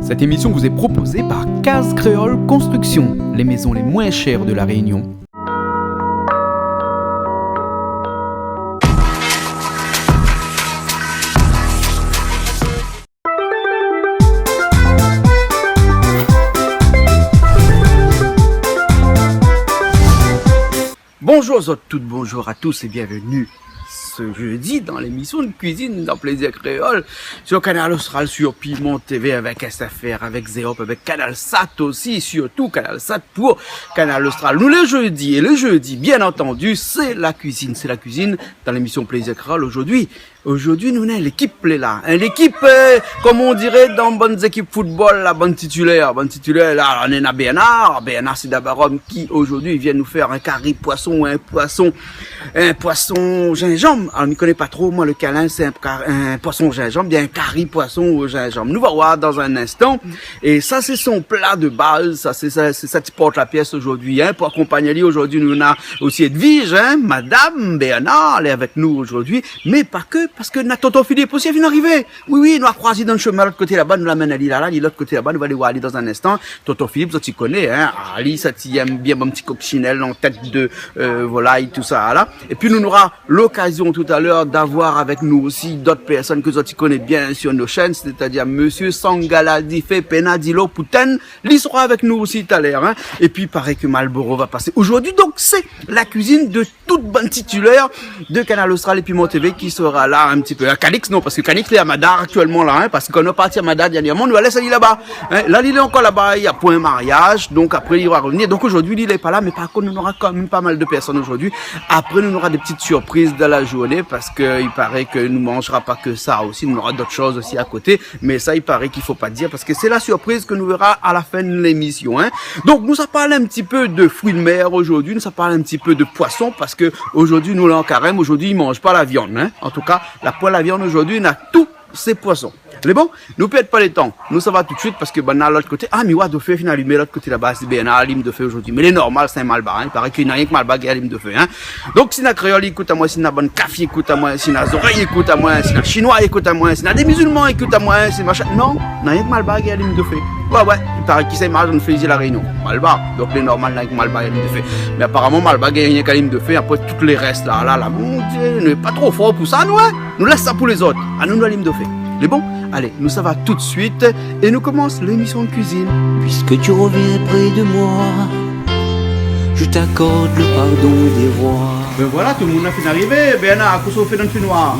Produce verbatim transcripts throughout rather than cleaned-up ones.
Cette émission vous est proposée par Case Créole Construction, les maisons les moins chères de La Réunion. Bonjour zot tout, bonjour à tous et bienvenue ce jeudi dans l'émission de cuisine dans Plaisir Créole sur Kanal Austral, sur Piment T V avec S F R, avec Zeop, avec Canal Sat aussi, surtout Canal Sat pour Kanal Austral. Nou lé jeudi, é le jeudi, bien entendu, sé la kuizine, sé la kuizine dan lémisyon Plaisir Créole zordi. Zordi nou néna lékip lé la, in, lékip, euh, kom on diré dan bann zékip football la, bann titilèr, bann titilèr la, nou néna Bernard, Bernard Sidabarom ki zordi i vien nou fé in kari poison, in poison, in poison zinzanm. Alor mi koné pa tro moin lekèl, in, sé in ka-, in poison zinzanm, bien in kari poison o zinzanm. Nou va oir dan in instan. É sa sé son pla de baz, sa sé sa, sé sa ti port la pièce zordi, in. Pou akonpagn ali zordi nou néna osi Edwige, in, madam Bernard, lé avèk nou zordi. Mé pa ke, parske na tonton Philippe osi la fine arivé. Wi, wi, nou la kroiz ali dan shemin lot koté laba, nou la amenn ali la, la, li lot koté laba, nou va alé oir ali dan in instan. Tonton Philippe, zot i koné, in, ali sa ti èm bien bann ti koksinèl an tèt de, euh, volay, tousa la. Épi nou nora lokazion talèr d'avoir avèk nou osi dot pèrsone ke zot i koné bien sur nos chaînes, sétadir Monsieur Sangala Difé Pena Dilo Pouten, li sera avèk nou osi talèr, in. Épi paré ke Malboro va pasé zordi, donk sé la kuizine de tout bann titilèr de Kanal Austral é Piment T V ki sera la in ti pé. A Calix, non, parske Calix lé a Madar aktièlman la, in, parske kan nou la parti a Madar dèrnièrman, nou la lès ali laba, in. La li lé ankor laba, li na pou in mariaz, donk apré li va revnir. Donk zordi li lé pa la, mé par kont nou nora kan mèm pa mal de pèrsone zordi. Apré nou nora dé ti sirpriz dan la zourné, parske i paré ke nou manzra pa ke sa osi, nou nora dot shoz osi a koté. Mé sa i paré ke fo pa dir, parske sé la sirpriz ke nou vèra a la fin de lémisyon, in. Donk nou sa parl in ti pé de fruits de mer zordi, nou sa parl in ti pé de poison, parske zordi nou lé an karèm, zordi i manz pa la viann, in. An tou ka, la poin la viann zordi, na tout sé poison. Lé bon, nou pèrd pa le tan, nou sava tout suit, parske banna lot koté, a, mi oi dofé fine alimé lot koté laba, sé Bernard la alim dofé zordi. Mé lé normal, sé in Malbar, in. I paré ke na rienk Malbar ki alim dofé, in. Donk si na kréol i ékout amoin, si na bann kaf i ékout amoin, si na zorèy i ékout amoin, si na shinoi i ékout amoin, si na dé mizilman i ékout amoin, si machin, non, na rienk Malbar ki alim dofé. Wé, wé, i paré ki sa i marsh dan fézi La Rényon, Malbar. Donk lé normal, na rienk Malbar ki alim dofé. Mé aparaman Malbar i gingn rienk alim dofé, apré tout le rès la, la, la, mon Dié, nou lé pa tro for pou sa nou, in. Nou lès sa pou lézot. Anou, nou alim dofé. Lé bon ? Alé, nou sava tout suit é nou komans lémisyon de kuizine. Puisque tu reviens près de moi, je t'accorde le pardon des rois. Ben voilà, tout le moun la fine arivé. Bernard, kosa ou fé dan le fénoir ?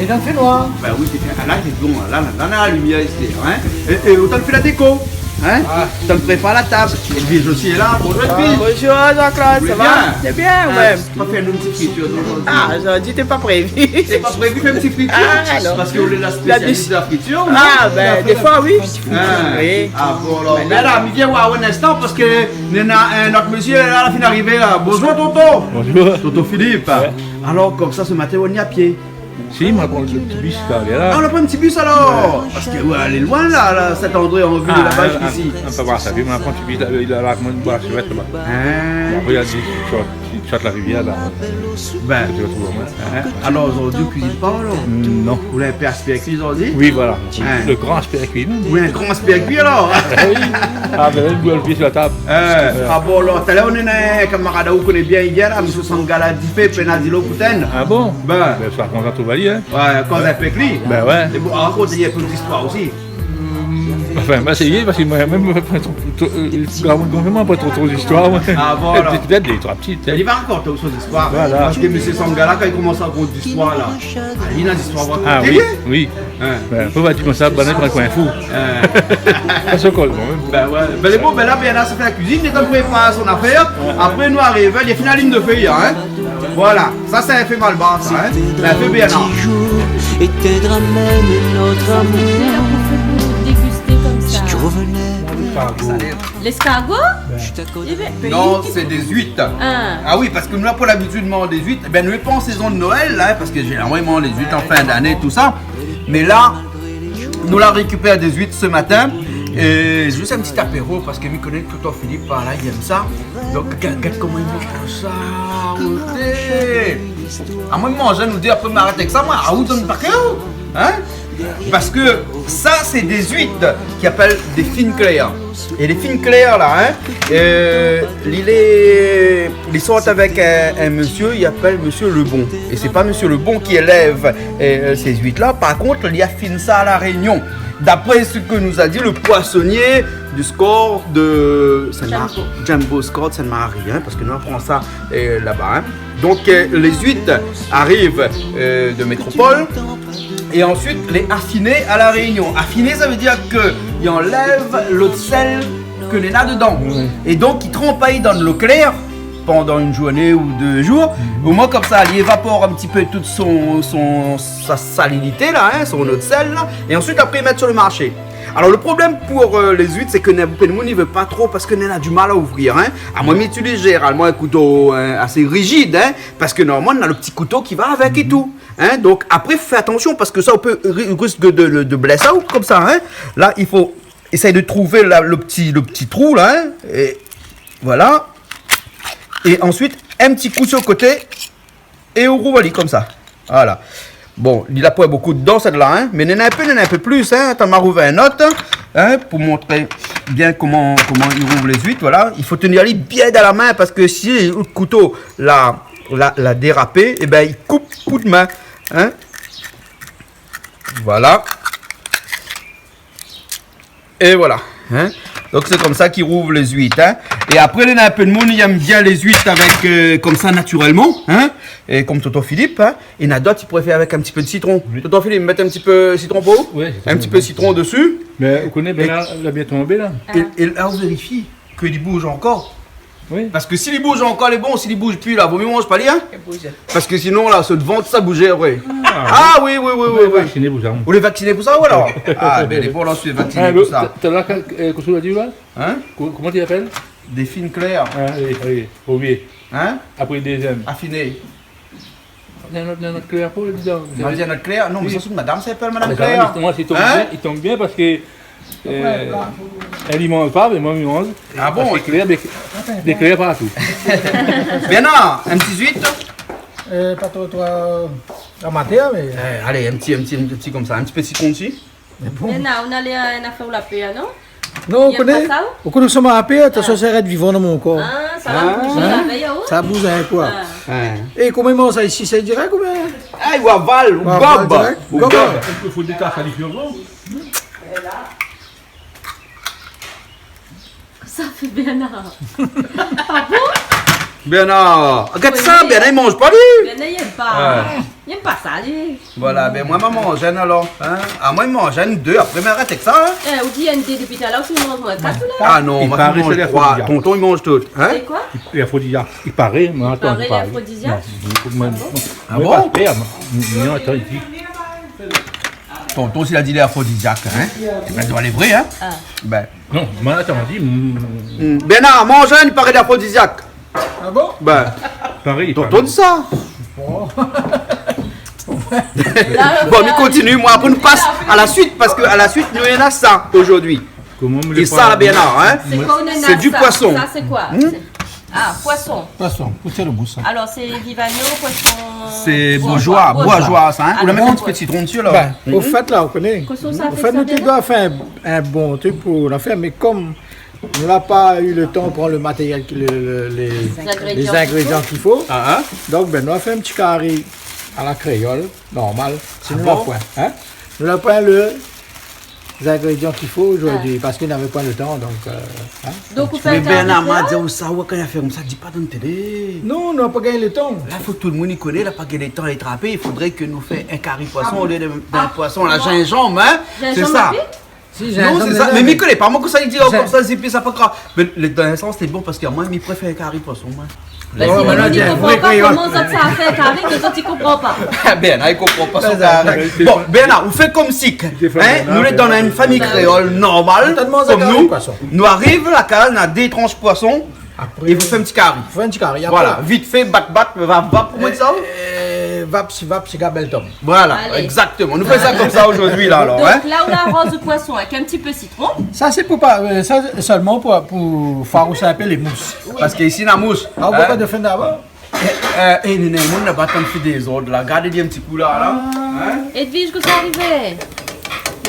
É dan le fénoir ? Ben oui, sé bien. A, la, sé bon, la, la, la, la limièr isi, in ? É, é ou tann fé la déko, in ? A. Ou tann prépar la tab. Edwige osi lé la. Bonjour, Edwige. A, bonjour, Jean-Claude, sa va ? Ou lé bien ? Lé bien, wé. Ou la fé anou in ti fritir zordi ? A, zordi té pa prévi. Té pa prévi fé in ti fritir ? A, non. Parske ou lé la spésialis de la fritir, non ? A, ben, défoi, oui. A. Oui. A, bon, alor. Ben, la, mi vien oir aou in instan, parske néna in not mésyé la, la fine arivé la. Bonjour, tonton. Bonjour. Tonton Philippe. Wé. Alor, konmsa, se matin, ou la ni a pié ? Si, ma pran le ti bis la, lé la. A, ou la pran in ti bis alor ? Wé. Parske, wé, lé loin la, la, Saint-André-en-Ville, a, laba, ziska isi. In pé par sa, pi ma pran ti bis la, la, la, koman, la, sou laba. A. Apré, i di, sort, sort la rivièr la. Ben. Ou va trouv amoin. In ? Alor, zordi, ou kuizine pa, alor ? Non. Ou lé in pé aspé kui zordi ? Oui, voilà. In. Le gran aspé kui, mèm. Ou lé in gran aspé kui, alor ? A oui. A, ben, la, li bouy le pié su la tab. In. Wé. A bon, alor, talèr, nou néna in kamarad aou koné bien, i vien la, Mésyé Sangala Difé Pena Dilo Pouten. A bon ? Ben. Ben, sa, koman sa trouv ali, in ? Wé, koz avèk li. Ben wé. É bon, rakont in pé zistoir osi. Anfin, ma éséyé, parske moin mèm, moin pa tro, tro, euh, gran moun, gran moun, pa tro, tro zistoir, moin. A, voilà. Pétèt dé, troi ti, in. Li va rakont aou son zistoir. Voilà. Parske Mésyé Sangala, kan li komans rakont zistoir la, a, li na zistoir a rakonté. A oui, oui. In. Wé, fo pa dir konmsa, banna i pran pou in fou. In. Sa sé kol, moin mèm. Ben wé. Ben, lé bon, ben la, ben la, sa fé la kuizine, lé tan prépar son afèr. Wé. Apré, nou ariv, li fine alim dofé, in. Voilà, sa sé in fé Malbar sa, in. Sé in fé Bernard. Éteindra même notre amour. Ou fé pou dégusté konmsa. Si tu revenais. Leskargo ? Ben. Non, sé dé zuit. A. A oui, parske nou la pa labitid manz dé zuit. Ben, nou lé pa an sézon de Noël la, in, parske zénéralman i manz dé zuit an fin d'ané, tousa. Mé la, nou la rékipèr dé zuit se matin. É zis in ti apéro, parske mi koné tonton Philippe, par la, li èm sa. Donk, gard, gard koman li manz sa, oté. A, moin, mi manz, nou di, apré, mi arèt avèk sa, moin. A, ou donn pa ke ou, in ? Parske sa sé dé zuit ki apèl dé fine klèr. É lé fine klèr la, in, eu, li lé, li sort avèk in, in mésyé, li apèl mésyé Lebon. É sé pa mésyé Lebon ki élèv, eu, sé zuit la. Par kont, li afine sa a La Rényon. D'après ce que nous a dit le poissonnier du score de Sainte-Mar-, Jumbo. Jumbo Score de Sainte-Marie, in, parske nou la pran sa, eu, laba, in. Donk, eu, lé zuit ariv, eu, de métropol. É ansuit, lé afiné a La Rényon. Afiné, sa vé dir ke i anlèv lo sèl ke néna dedan. Oui. É donk, i tranp ali dan dolo klèr pandan in zourné ou dé zour. Mhm. Omoin, konmsa, li évapor in ti pé tout son, son, sa salinité la, in, son dolo sèl la. É ansuit, apré, i mèt su lo marshé. Alor, lo problèm pou, eu, lé zuit, sé ke néna bonpé d'moun i vé pa tro parske néna du mal a ouvrir, in. Amoin, mi itiliz zénéralman in kouto, in, asé rizid, in, parske normalman, néna lo ti kouto ki va avèk é tou. In, donk apré, fé atansion parske sa, ou pé ri-, risk de, de, de blès aou konmsa, in. La, i fo éséy trouv la, lo ti, lo ti trou la, in, é voila. É ansuit, in ti kou su lo koté, é ou rouv ali konmsa. Voila. Bon, li la poin bonpé dedan, sèt-la, in, mé néna in pé, néna in pé plis, in. Atann, ma rouv in not, in, pou mont bien koman, koman i rouv lé zuit, voila. I fo tenir ali bien dan la min, parske si lo kouto la, la, la dérapé, é bin, i koup pou d'min, in. Voila. É voila, in. Donk sé konmsa ki rouv lé zuit, in. É apré, néna in pé d'moun i èm bien lé zuit avèk, eu, konmsa, natirèlman, in. É konm tonton Philippe, in. É néna d'ot i préfèr avèk in ti pé de sitron. Oui. Tonton Philippe, mèt in ti pé sitron pou ou ? Oui, sé sa. In ti pé sitron dési. Mé ou koné, é Bernard la bien tonbé la. É, é la, ou vérifie ke li bouj ankor. Oui. Parske si li bouj ankor, lé bon, si li bouj pi la, vo mié manz pa li, in. Li bouj. Parske sinon la, so vant sa i bouj, vré. Ah. Ah oui, oui, oui, oui, oui. Ou lé vaksiné pou sa, ou ? Ou lé vaksiné pou sa, ou alor ? Ah, bin, lé bon, la, ou lé vaksiné pou sa. Ah, lo, ta, ta la, eu, kosa ou la di la ? In ? Ko-, koman i apèl ? Dé fine klèr. Ah, oui, oui, oubli. In ? Apré, dézyèm. Afiné. Néna in not, néna in not klèr pou li dedan. Néna in not klèr ? Non, mé sa, sé in madam, sa i apèl madam Klèr. Mé sa, zistoman, i tonm bien, i tonm bien parske, eu, èl i manz pa, mé moin, mi manz. Ah bon ? Parske klèr, dé, dé klèr partou. Bernard, in ti zuit ? Eu, pa tro, tro, eu, amatèr, mé... Eu, alé, in ti, in ti, in ti konmsa, in ti pé sitron dési. Mé bon. Mé non, ou na lé, eu, na fé ou la pèr, non ? Non, ou koné, ou koné, sa, ou ? Ou koné, sa ma rapèl, ta sosérèt vivan dan mon kor. Ah, sa va bouzé la vèy, ou ? Sa bouz in kou. Ah. Ouais. É koman i manz sa isi, sé dirèk oubien ? Ah, ou aval, ou gob. Ou aval dirèk, ou gob. Ou gob. I fo détas ali, pi bon. Sa fé Bernard. Ah bon ? Bernard, gard sa, Bernard, li manz pa, li. Bernard, li èm pa. Ouais. Li èm pa sa, li. Voila, bin, moin, ma manz, in, alor, in. Ah, moin, mi manz in, dé, apré, mi arèt èk sa, in. É, ou di in, dé, dopi talèr, ou manz moin kat, ou la ? Ah non, moin, mi manz troi. I paré sé lé afrodiziak. Tonton, li manz tout, in. Sé koi ? Lé afrodiziak. I paré, moin, atann, i paré. I paré lé afrodiziak ? Non, moin, moin, moin pa fé, moin. Ah bon ? Non, atann, i di. Tonton, si la di lé afrodiziak, in. Bin, doi lé vré, in. Ah. Bin. Non, moin, atann, i di, mm. Mm. Bernard, manz in, i paré lé afrodiziak. Ah bon ? Bin, paré, tonton i di sa. Bon. Bon, mi kontinié, moin, apré nou pas a la suit, parske a la suit, nou néna sa zordi. Koman, é sa, la, Bernard, in ? Sé koi, nou néna sa ? Sé du poisson. Sa, sé koi ? Hmm ? Sé, ah, poisson. Poisson, pou tir lo gou, sa. Alor, sé Vivaneau, poisson bourgeois. Sé bourgeois, bourgeois, sa, in ? Ah, bourgeois. Ou la mèt in ti pé sitron dési, la. Bin, o fèt, la, ou koné. Kosa sa fé sa, Bernard ? O fèt, nou té doi fé in, in bon truk pou la fé, mé konm nou la pa u lo tan pran lo matéryèl ki, lo, lo, lé, lé zingrédian k'i fo. Zingrédian k'i fo. Ah, ah. Donk, bin, nou la fé in ti kari a la kréol, normal. Ah bon ? Sinon, nou la poin, in ? Nou la poin lé zingrédian k'i fo zordi, ah, parske navé poin lo tan, donk, eu, in ? Donk, ou fé in kari pou... Mé Bernard, ma di aou sa, ou, kan i fé konmsa, di pa dan télé. Non, nou la pa gingn lo tan. La, fo tout lo moun i koné, la pa gingn lo tan, lé trapé. I fodré ke nou fé in kari poisson olié de, de poisson, la, zinzanm, in ? Ah bon ? Zinzanm épi ? Sé sa. Si, non, sé sa. Mé mi koné pa, moin, kosa i di, oh, konmsa, zépis, sa pa grav. Mé le, dan in sans, sé bon, parske moin, mi préfèr kari poisson, moin. Bin, si lo moun i konpran pa koman zot sa fé kari, mé zot i konpran pa. Bin, la, i konpran pa son kari. Bin, sa, sa, sa. Bon, Bernard, ou fé konm si, in, nou lé dan in fami kréol normal, konm nou. Nou ariv la kaz, nou na dé transh poisson. Apré, é ou fé in ti kari. Fé in ti kari, apré. Voila, vit fé, bat, bat, vap, vap, koman i di sa ? Eu, eu, vap, si vap, si gabèl tom. Voila, égzaktoman. Alé. Nou fé sa konmsa zordi, la, alor, in. Donk la, ou la aroz lo poisson avèk in ti pé sitron. Sa, sé pou pa, eu, sa, sèlman pou, pou farous in pé lé mous. Oui. Parske isi, na mous. Ah, ou pé pa défann laba ? Eu, eu, é, néna in moun laba, atann, fé dézord, la. Gard ali in ti kou, la, la. Ah. In ? Edwige, kosa i arivé ?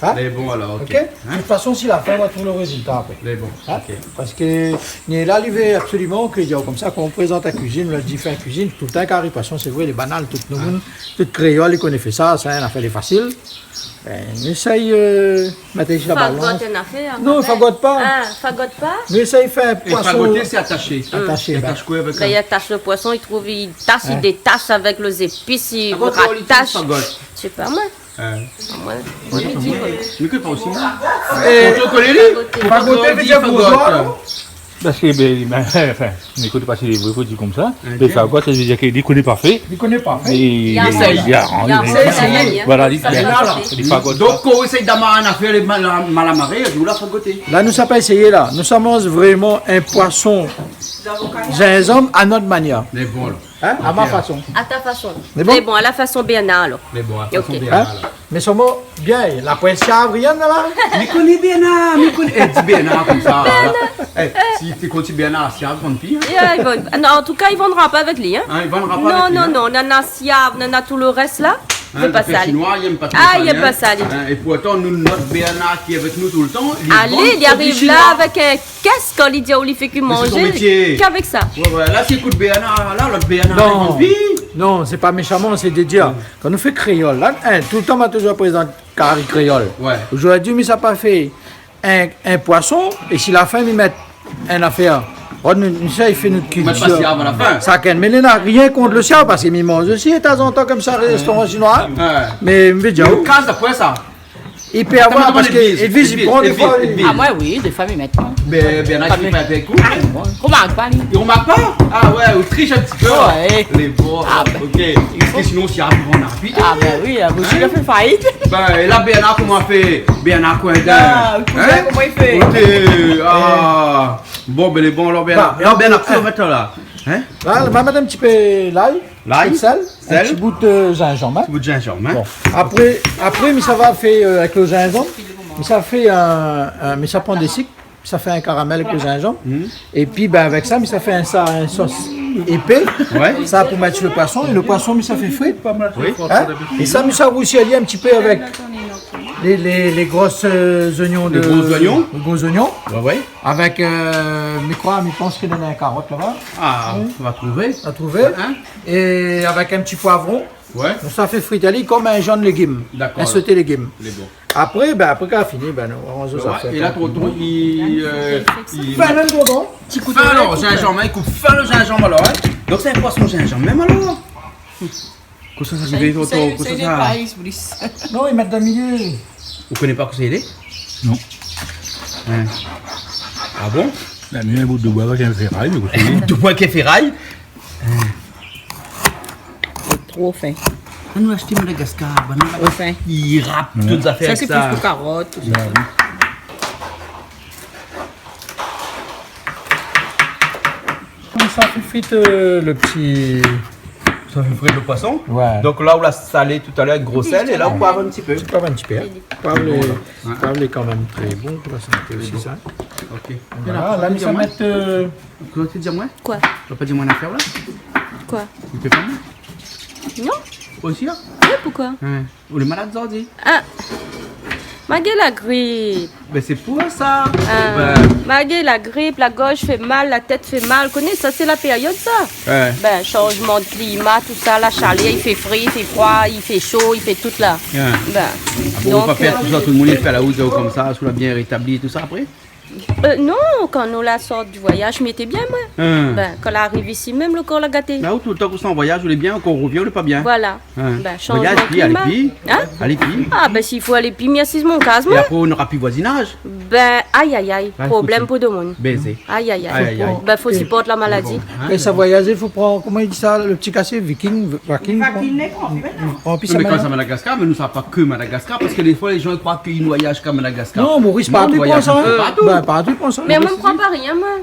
Hein ? Lé bon alor, OK. OK ? Hein ? De tout fason, si la fin, nou va trouv lo rézilta apré. Lé bon, hein ? OK. Parske, ni la, li vé absoliman ke, konmsa, kan ou prézant la kuizine, ou la di fé la kuizine, toultan kari poison, sé vré, lé banal, tout nou, tout kréol, i koné fé sa, sa, in afèr lé fasil. Bin, nou éséy, euh, mèt isi la balans. Fagotèr in afèr, non, fagotèr pa. Ah, fagotèr pa. Nou éséy fé in poison. É fagotèr, sé atashé. Atashé, bin. Atashé koi avèk sa ? Bin, i atash lo poison, i trouv, i tas, i détas avèk lé zépis, i ratas. Sé pa moin. Hein. Moin, moin, mi di, voilà. Mi koné pa osi, moin. Eh, fagotèr, fagotèr vé dir bourzois, non ? Parske, bin, bin, anfin, mi koné pa si lé vré, fo di konmsa. OK. Mé fagot, sa vé dir ke li koné pa fé. Li koné pa fé. Li éséy. Li éséy. Voilà, li, li fagot. Donk, kan ou éséy damar in afèr, lé mal, mal amaré, ou la fagoté. La, nou sa pa éséyé, la. Nou sa manz vréman in poison zinzanm a nout manièr. Lé bon, la. Hein ? A ma fason. OK. A ta fason. Lé bon ? Lé bon, a la fason Bernard, alor. Lé bon, a la fason Bernard, alor. OK. Hein ? Mé solman, bien, la poin siav, rien, la. Mi koné Bernard, mi koné. Eh, di Bernard konmsa, la. Eh, si té i koné Bernard siav, i vann pi, hein. Yeah, i vann. Non, an tou ka, i vandra pa avèk li, hein. Hein, i vandra pa avèk li, hein. Non, non, non, nana siav, nana tout lo rès, la. Hein, lo pé shinoi, li èm pa tro sa, li èm pa sa, li. Hein, é pourtan, nou, nout Bernard ki lé avèk nou toultan, li ariv la avèk in kès, kan li di aou li fé ke manzé, k'avèk sa. Mé sé son métié. Ouais, ouais, la, si ékout Bernard, la, lot Bernard, li vann pi. Non, sé pa méshaman, sé de dir. Kan nou fé kréol, la, hein, toultan, ma touzour prézant kari kréol. Ouais. Zordi, mi sa pa fé in, in poison, é si la fin, mi mèt in afèr. Oh, nou, nou sa i fé nout kiltir. Mèt pa siav a la fin. Sa ken, mé li na rien kont lo siav, parske mi manz osi, tazantan, konmsa, réstoran shinoi. Ouais. Mé, mi vé dir, mé ou kas apré sa. I pé avoir, parske Edwige, Edwige, i pran défoi, Edwige. Ah, moin, oui, défoi, mi mèt, moin. Mé, Bernard, i fé pa avèk ou ? Ah, moin, i romark pa, li. I romark pa ? Ah ouais, ou trish in ti pé, hein. Ouais. Lé bon, OK. Ah, bin. Parske sinon, si apré, ou na pi. Ah, bin oui, la boutik la fé fayit. Bin, é la, Bernard, koman i fé ? Bernard Coindin. Ah, koman i fé ? OK, ah. Bon, bin, lé bon, alor, Bernard. Bin, alor, Bernard, kosa ou mèt la ? Hein ? La, nou va mèt in ti pé lay. Lay, sèl, in ti bout, euh, zinzanm, hein. Ti bout zinzanm, hein. Bon. Apré, apré, mi sa va fé, euh, avèk lo zinzanm, mi sa fé in, in, mi sa pran dé sik, mi sa fé in karamèl avèk lo zinzanm. Mhm. Épi, bin, avèk sa, mi sa fé in, sa, in sos épé. Ouais. Sa pou mèt si lo poison. É lo poison, mi sa fé frir. Oui. Hein ? É sa, mi sa rousi ali in ti pé avèk lé, lé, lé gros, euh, zoignon. Lé gros zoignon. Lé gros zoignon. Ouais, ouais. Avèk, euh, mi kroi, mi pans ke néna in karot laba. Ah, oui. On va trouver. On va trouver. Hein ? É avèk in ti poivron. Ouais. Nou sa fé frir ali konm in zann légim. Dakor. In soté légim. Lé bon. Apré, bin, apré kan la fini, bin, nou aranz sa. Ouais. É la, tonton, li, euh, li... Fé mèm, tonton. Ti kou d'zèl, alor, zinzanm, hein, i koup fin lo zinzanm, alor, hein. Donk, sé in poison zinzanm mèm, alor. Kosa sa, sa i vé, tonton, kosa sa ? Non, i mèt dan milié. Ou koné pa kosa i lé ? Non. Hein. Ah bon ? La, mi in bout de boi avèk in féray, mé kosa i lé ? In bout de boi avèk in féray ? Hein. Lé tro fin. Ah, nou ashté Madagascar, bann... Tro fin. I rap tout zafèr avèk sa. Sa, sé plis pou karot, tout sa. Ouais, oui. Konmsa, tout suit, euh, lo ti... Sa fé frir lo poison. Ouais. Donk la, ou la salé talèr avèk gro sèl, é la, ou poiv in ti pé. Ou poiv in ti pé, hein. Poiv lé, poiv lé kan mèm tré bon pou la santé osi, sa. OK. Voilà, la, mi sa mèt, euh... Kosa ou di amoin ? Koi ? Ou la pa di amoin in afèr, la ? Koi ? Ou pé pa, non ? Non. Osi, hein ? Oui, poukoi ? Hein. Ou lé malad zordi ? Ah. Ma gingn la grip. Bin, sé pou sa. Ah. Bin. Ma gingn la grip, la gorz i fé mal, la tèt i fé mal. Koné sa, sé la périod, sa. Ouais. Bin, shanzman de klima, tout sa, la shalèr, i fé fré, i fé froi, i fé sho, i fé tout, la. Ouais. Bin, ah bon, donk, ou la pa pèr, euh, tout sa, tout lo moun i fé la rout, konmsa, si ou la bien rétabli, tout sa, apré ? Euh, non, kan nou la sort du voyaz, mi té bien, moin. Hein. Bin, kan la ariv isi, mèm lo kor la gaté. Mé ou, toultan ou sort an voyaz, ou lé bien, kan ou rovien, ou lé pa bien. Voilà. Hein. Bin, shanzman de klima. Voyaz, pi, alé, pi. Hein ? Alé, pi. Ah, bin, si fo alé, pi, mi asiz mon kaz, moin. É apré, ou nora pi voizinaz. Bin, ay, ay, ay, problèm pou domoun. Bézé. Ay, ay, ay. Ay, ay, ay. Bin, fo siport la maladi. Hein ? É sa voyazé, fo pran, koman i di sa, lo ti kasé, viking, v-, vaking, koi. Vaking, lé gran, oui. Pran pi sa. Non, mé kan sa Madagascar, mé nou sa pa ke Madagascar, parske défoi, lé zan i kroi ke i voyaz ke Madagascar. Non, Maurice, partou i pran sa, hein. Bin, partou i pran sa. Mé moin, mi pran pa rien, moin.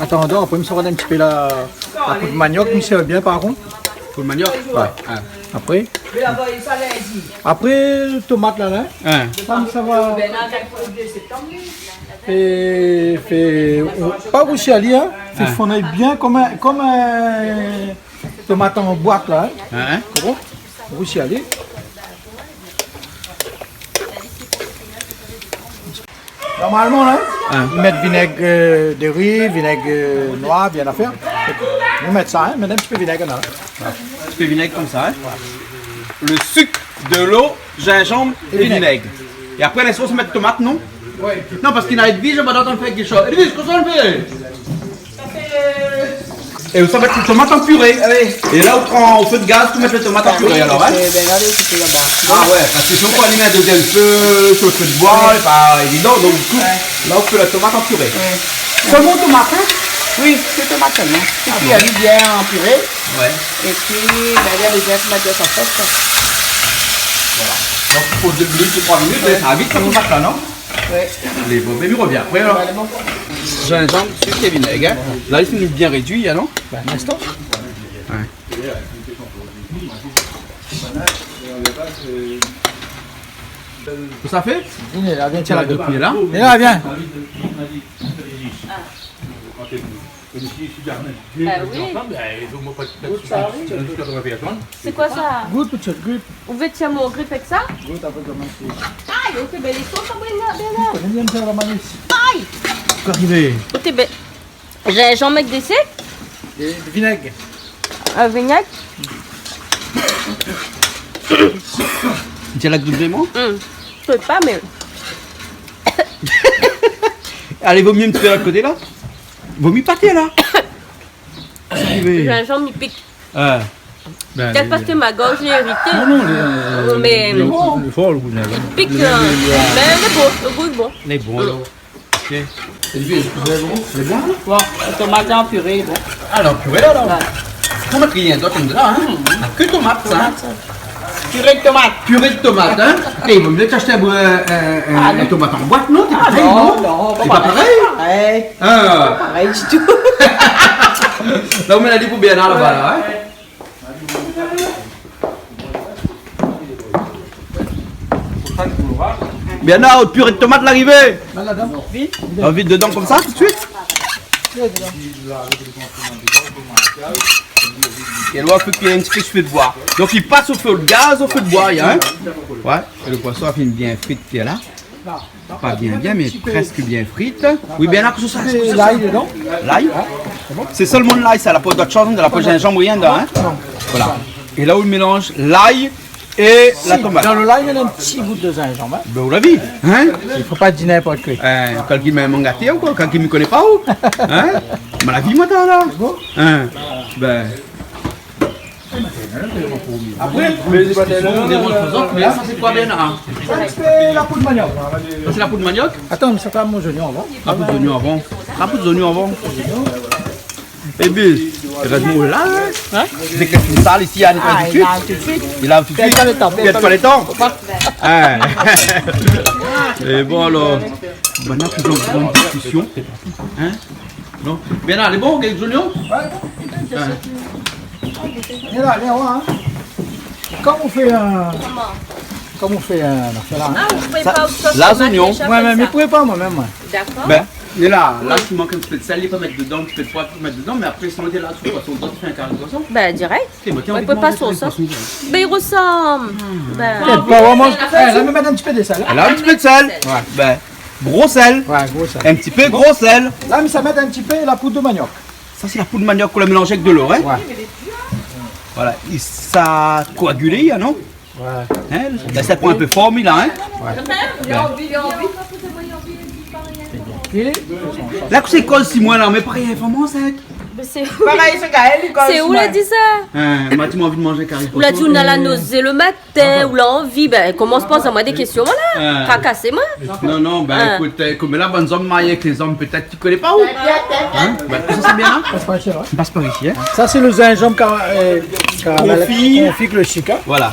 Atandan, apré, mi sa rod in ti pé la, la poud maniok, mi sèrv bien, par kont. Poud maniok ? Ouais. Ah. Apré, apré, tomat la, la. Ah. Sa, sa va fé, fé, pa rousi ali, hein. Fé fonn bien konm in, konm in tomat an boit la, hein. Ah, hein. Konpran ? Rousi ali. Normalman la, hein, i mèt vinèg, euh, de ri, vinèg, euh, noir, bien afèr. Nou mèt sa, hein, mèt in ti pé vinèg la. Voilà. In ti pé vinèg konmsa, hein. Le sucre, de l'eau, gingembre et vinaigre. Et après, la sos, mèt tomat, non ? Ouais. Non, parske na Edwige, ma doit fé kékshoz. Edwige, kosa ou fé ? É ou sa mèt lo tomat an piré. Ah oui. É la, ou pran o fé de gaz, ou mèt lo tomat an piré, alor, hein ? Ah oui, sé bien, alé, sé bien laba. Ah ouais, parske si ou fé alim in dézièm fé, si lo fé de boi, lé pa évidan, donk di kou, la, ou fé lo tomat an piré. Ouais. Solman tomat, hein ? Oui, sé tomat solman. Ah bon. É pi, ali bien an piré. Ouais. É pi, bin, li la bezoin mèt sa fé, koi. Voilà. Donk, fo dé minit ou troi minit, ouais, sa va vit, sa, tomat la, non ? Ouais. Lé bon, bin, mi rovien apré, alor. Voilà, bon. Gingembre, sucre et vinaigre, hein. La, li fine bien rédui, hein, non ? Bin, in instan. Ouais. Kosa i fé ? Vien la, vien. Tiens, la, vien la. Vien la, vien. Bah oui. Gout sa, oui. Sé koi sa ? Gout, gout, gout. Ou vé tir mon grip èk sa ? Gout apré koman sé. Ay, OK, bin, lé sos, sa, bin, la, bin, la. Ou koné bien fé la manis. Ay ! Kosa i fé ? OK, bin, zinzanm èk dé sèk. É vinèg. Euh, vinèg. Ou la grip vréman ? Hmm. Mi koné pa, mé... Alé, vo mié in ti pé lot koté la. Vo mié pa tèr la. Zinzanm, li pik. Ah. Bin, pétèt parske ma gorz lé irité. Non, non, lé, euh, mé lé for, lo gou zinzanm. Li pik, euh, mé lé bon, lo gou lé bon. Lé bon, alor. OK. É pi, lé bon, lé bon, alor ? Bon, lo tomat an piré, bon. Ah, an piré, alor ? Ouais. Koman i doi èt la, hein ? Hmm. Na ke tomat, sa, hein ? Tomat, sa. Piré de tomat. Piré de tomat, hein ? É, vo mié ashté in, in, in tomat an boit, non ? Ah non, non, pa parèy. Sé pa parèy. Ah. Pa parèy ditou. La, ou mèt ali pou Bernard laba la, hein ? Bernard, out piré de tomat la arivé. Mèt ladan. Vid. Ou vid dedan konmsa, tout suit ? É la, ou fé kui in ti pé su fé de boi. Donk, i pas o fé de gaz, o fé de boi, hein ? Ouais. É lo poison la fine bien frit, la. Pa bien, bien, mé prèsk bien frit. Oui, bin la, kosa sa, kosa sa ? Lay dedan. Lay ? Sé solman lay, sa, la pa dot shoz, la pa zinzanm, rien dedan, hein ? Non. Voilà. É la, ou mélanz lay é la tomat. Si, dan lo lay, néna in ti gout de zinzanm, hein ? Bin, ou la vi, hein ? I fo pa dir ninport koi. Hein, kèlkin i mèt mon gaté ou koi, kèlkin i koné pa ou. Hein ? Mon avi, moin, la. Bon. Hein ? Bin. Apré, mé sa, sé koi, Bernard ? Sa, sé la poud maniok. Sa, sé la poud maniok ? Atann, mi sa fé mon zoignon avan. La poud zoignon avan. La poud zoignon avan. É bin, érèzman, la, hein ? Hein ? Dé k'li fine sal isi, li lav tout suit. Ah, li lav tout suit. Li lav tout suit. Pèrd pa lo tan, pèrd pa lo tan. Pèrd pa lo tan. Fo pa. Hein. É bon, alor, banna toujour an gran diskision. Hein ? Non ? Bernard, lé bon, gèt zoignon ? Ouais, bon. Hein. Lé la, lé la, hein. Koman ou fé in, koman ou fé in afèr la, hein ? Ah, ou prépar out sos tomat déza konmsa ? Ouais, mé mi prépar moin mèm, moin. Dakor. Bin, lé la, la, i mank in ti pé de sèl, i pé mèt dedan, in ti pé de poi, i pé mèt dedan, mé apré, si ou lé la, sou poison, ou fé in kari poison. Bin, dirèk. Sé moin ki anvi manz poison, sa. Bin, i rosanm. Bin, pa vréman. Eh, la, mi mèt in ti pé de sèl, hein. La, in ti pé de sèl. Ouais. Bin, gro sèl. Ouais, gro sèl. In ti pé gro sèl. La, mi sa mèt in ti pé la poud de maniok. Sa, sé la poud maniok k'ou la mélanzé èk de lo, hein ? Ouais. Voilà, i sa koagilé, hein, non ? Ouais. Hein ? La, sa pran in pé form, la, hein ? Ouais. Bin. La, kosa i koz si moin la, mé parèy, vréman, sa. Mé sé... Parèy, sé Gaël, i koz si moin. Sé ou la di sa ? Hein, moin, ti, moin anvi manz in kari poison. Ou la di ou na la nozé lo matin. Tin, ou la anvi, bin, komans poz amoin dé késtion, voilà. Ah. Trakasé amoin. Non, non, bin, ékout, euh, konm la, bann zom marié èk lé zom, pétèt ou koné pa ou. Hein ? Bin, sa, sé bien, hein ? Pas par isi, ouais. Pas par isi, hein ? Sa, sé lo zinzanm ka-, euh, ka-, konfi. Konfi èk lo sik, hein ? Voilà.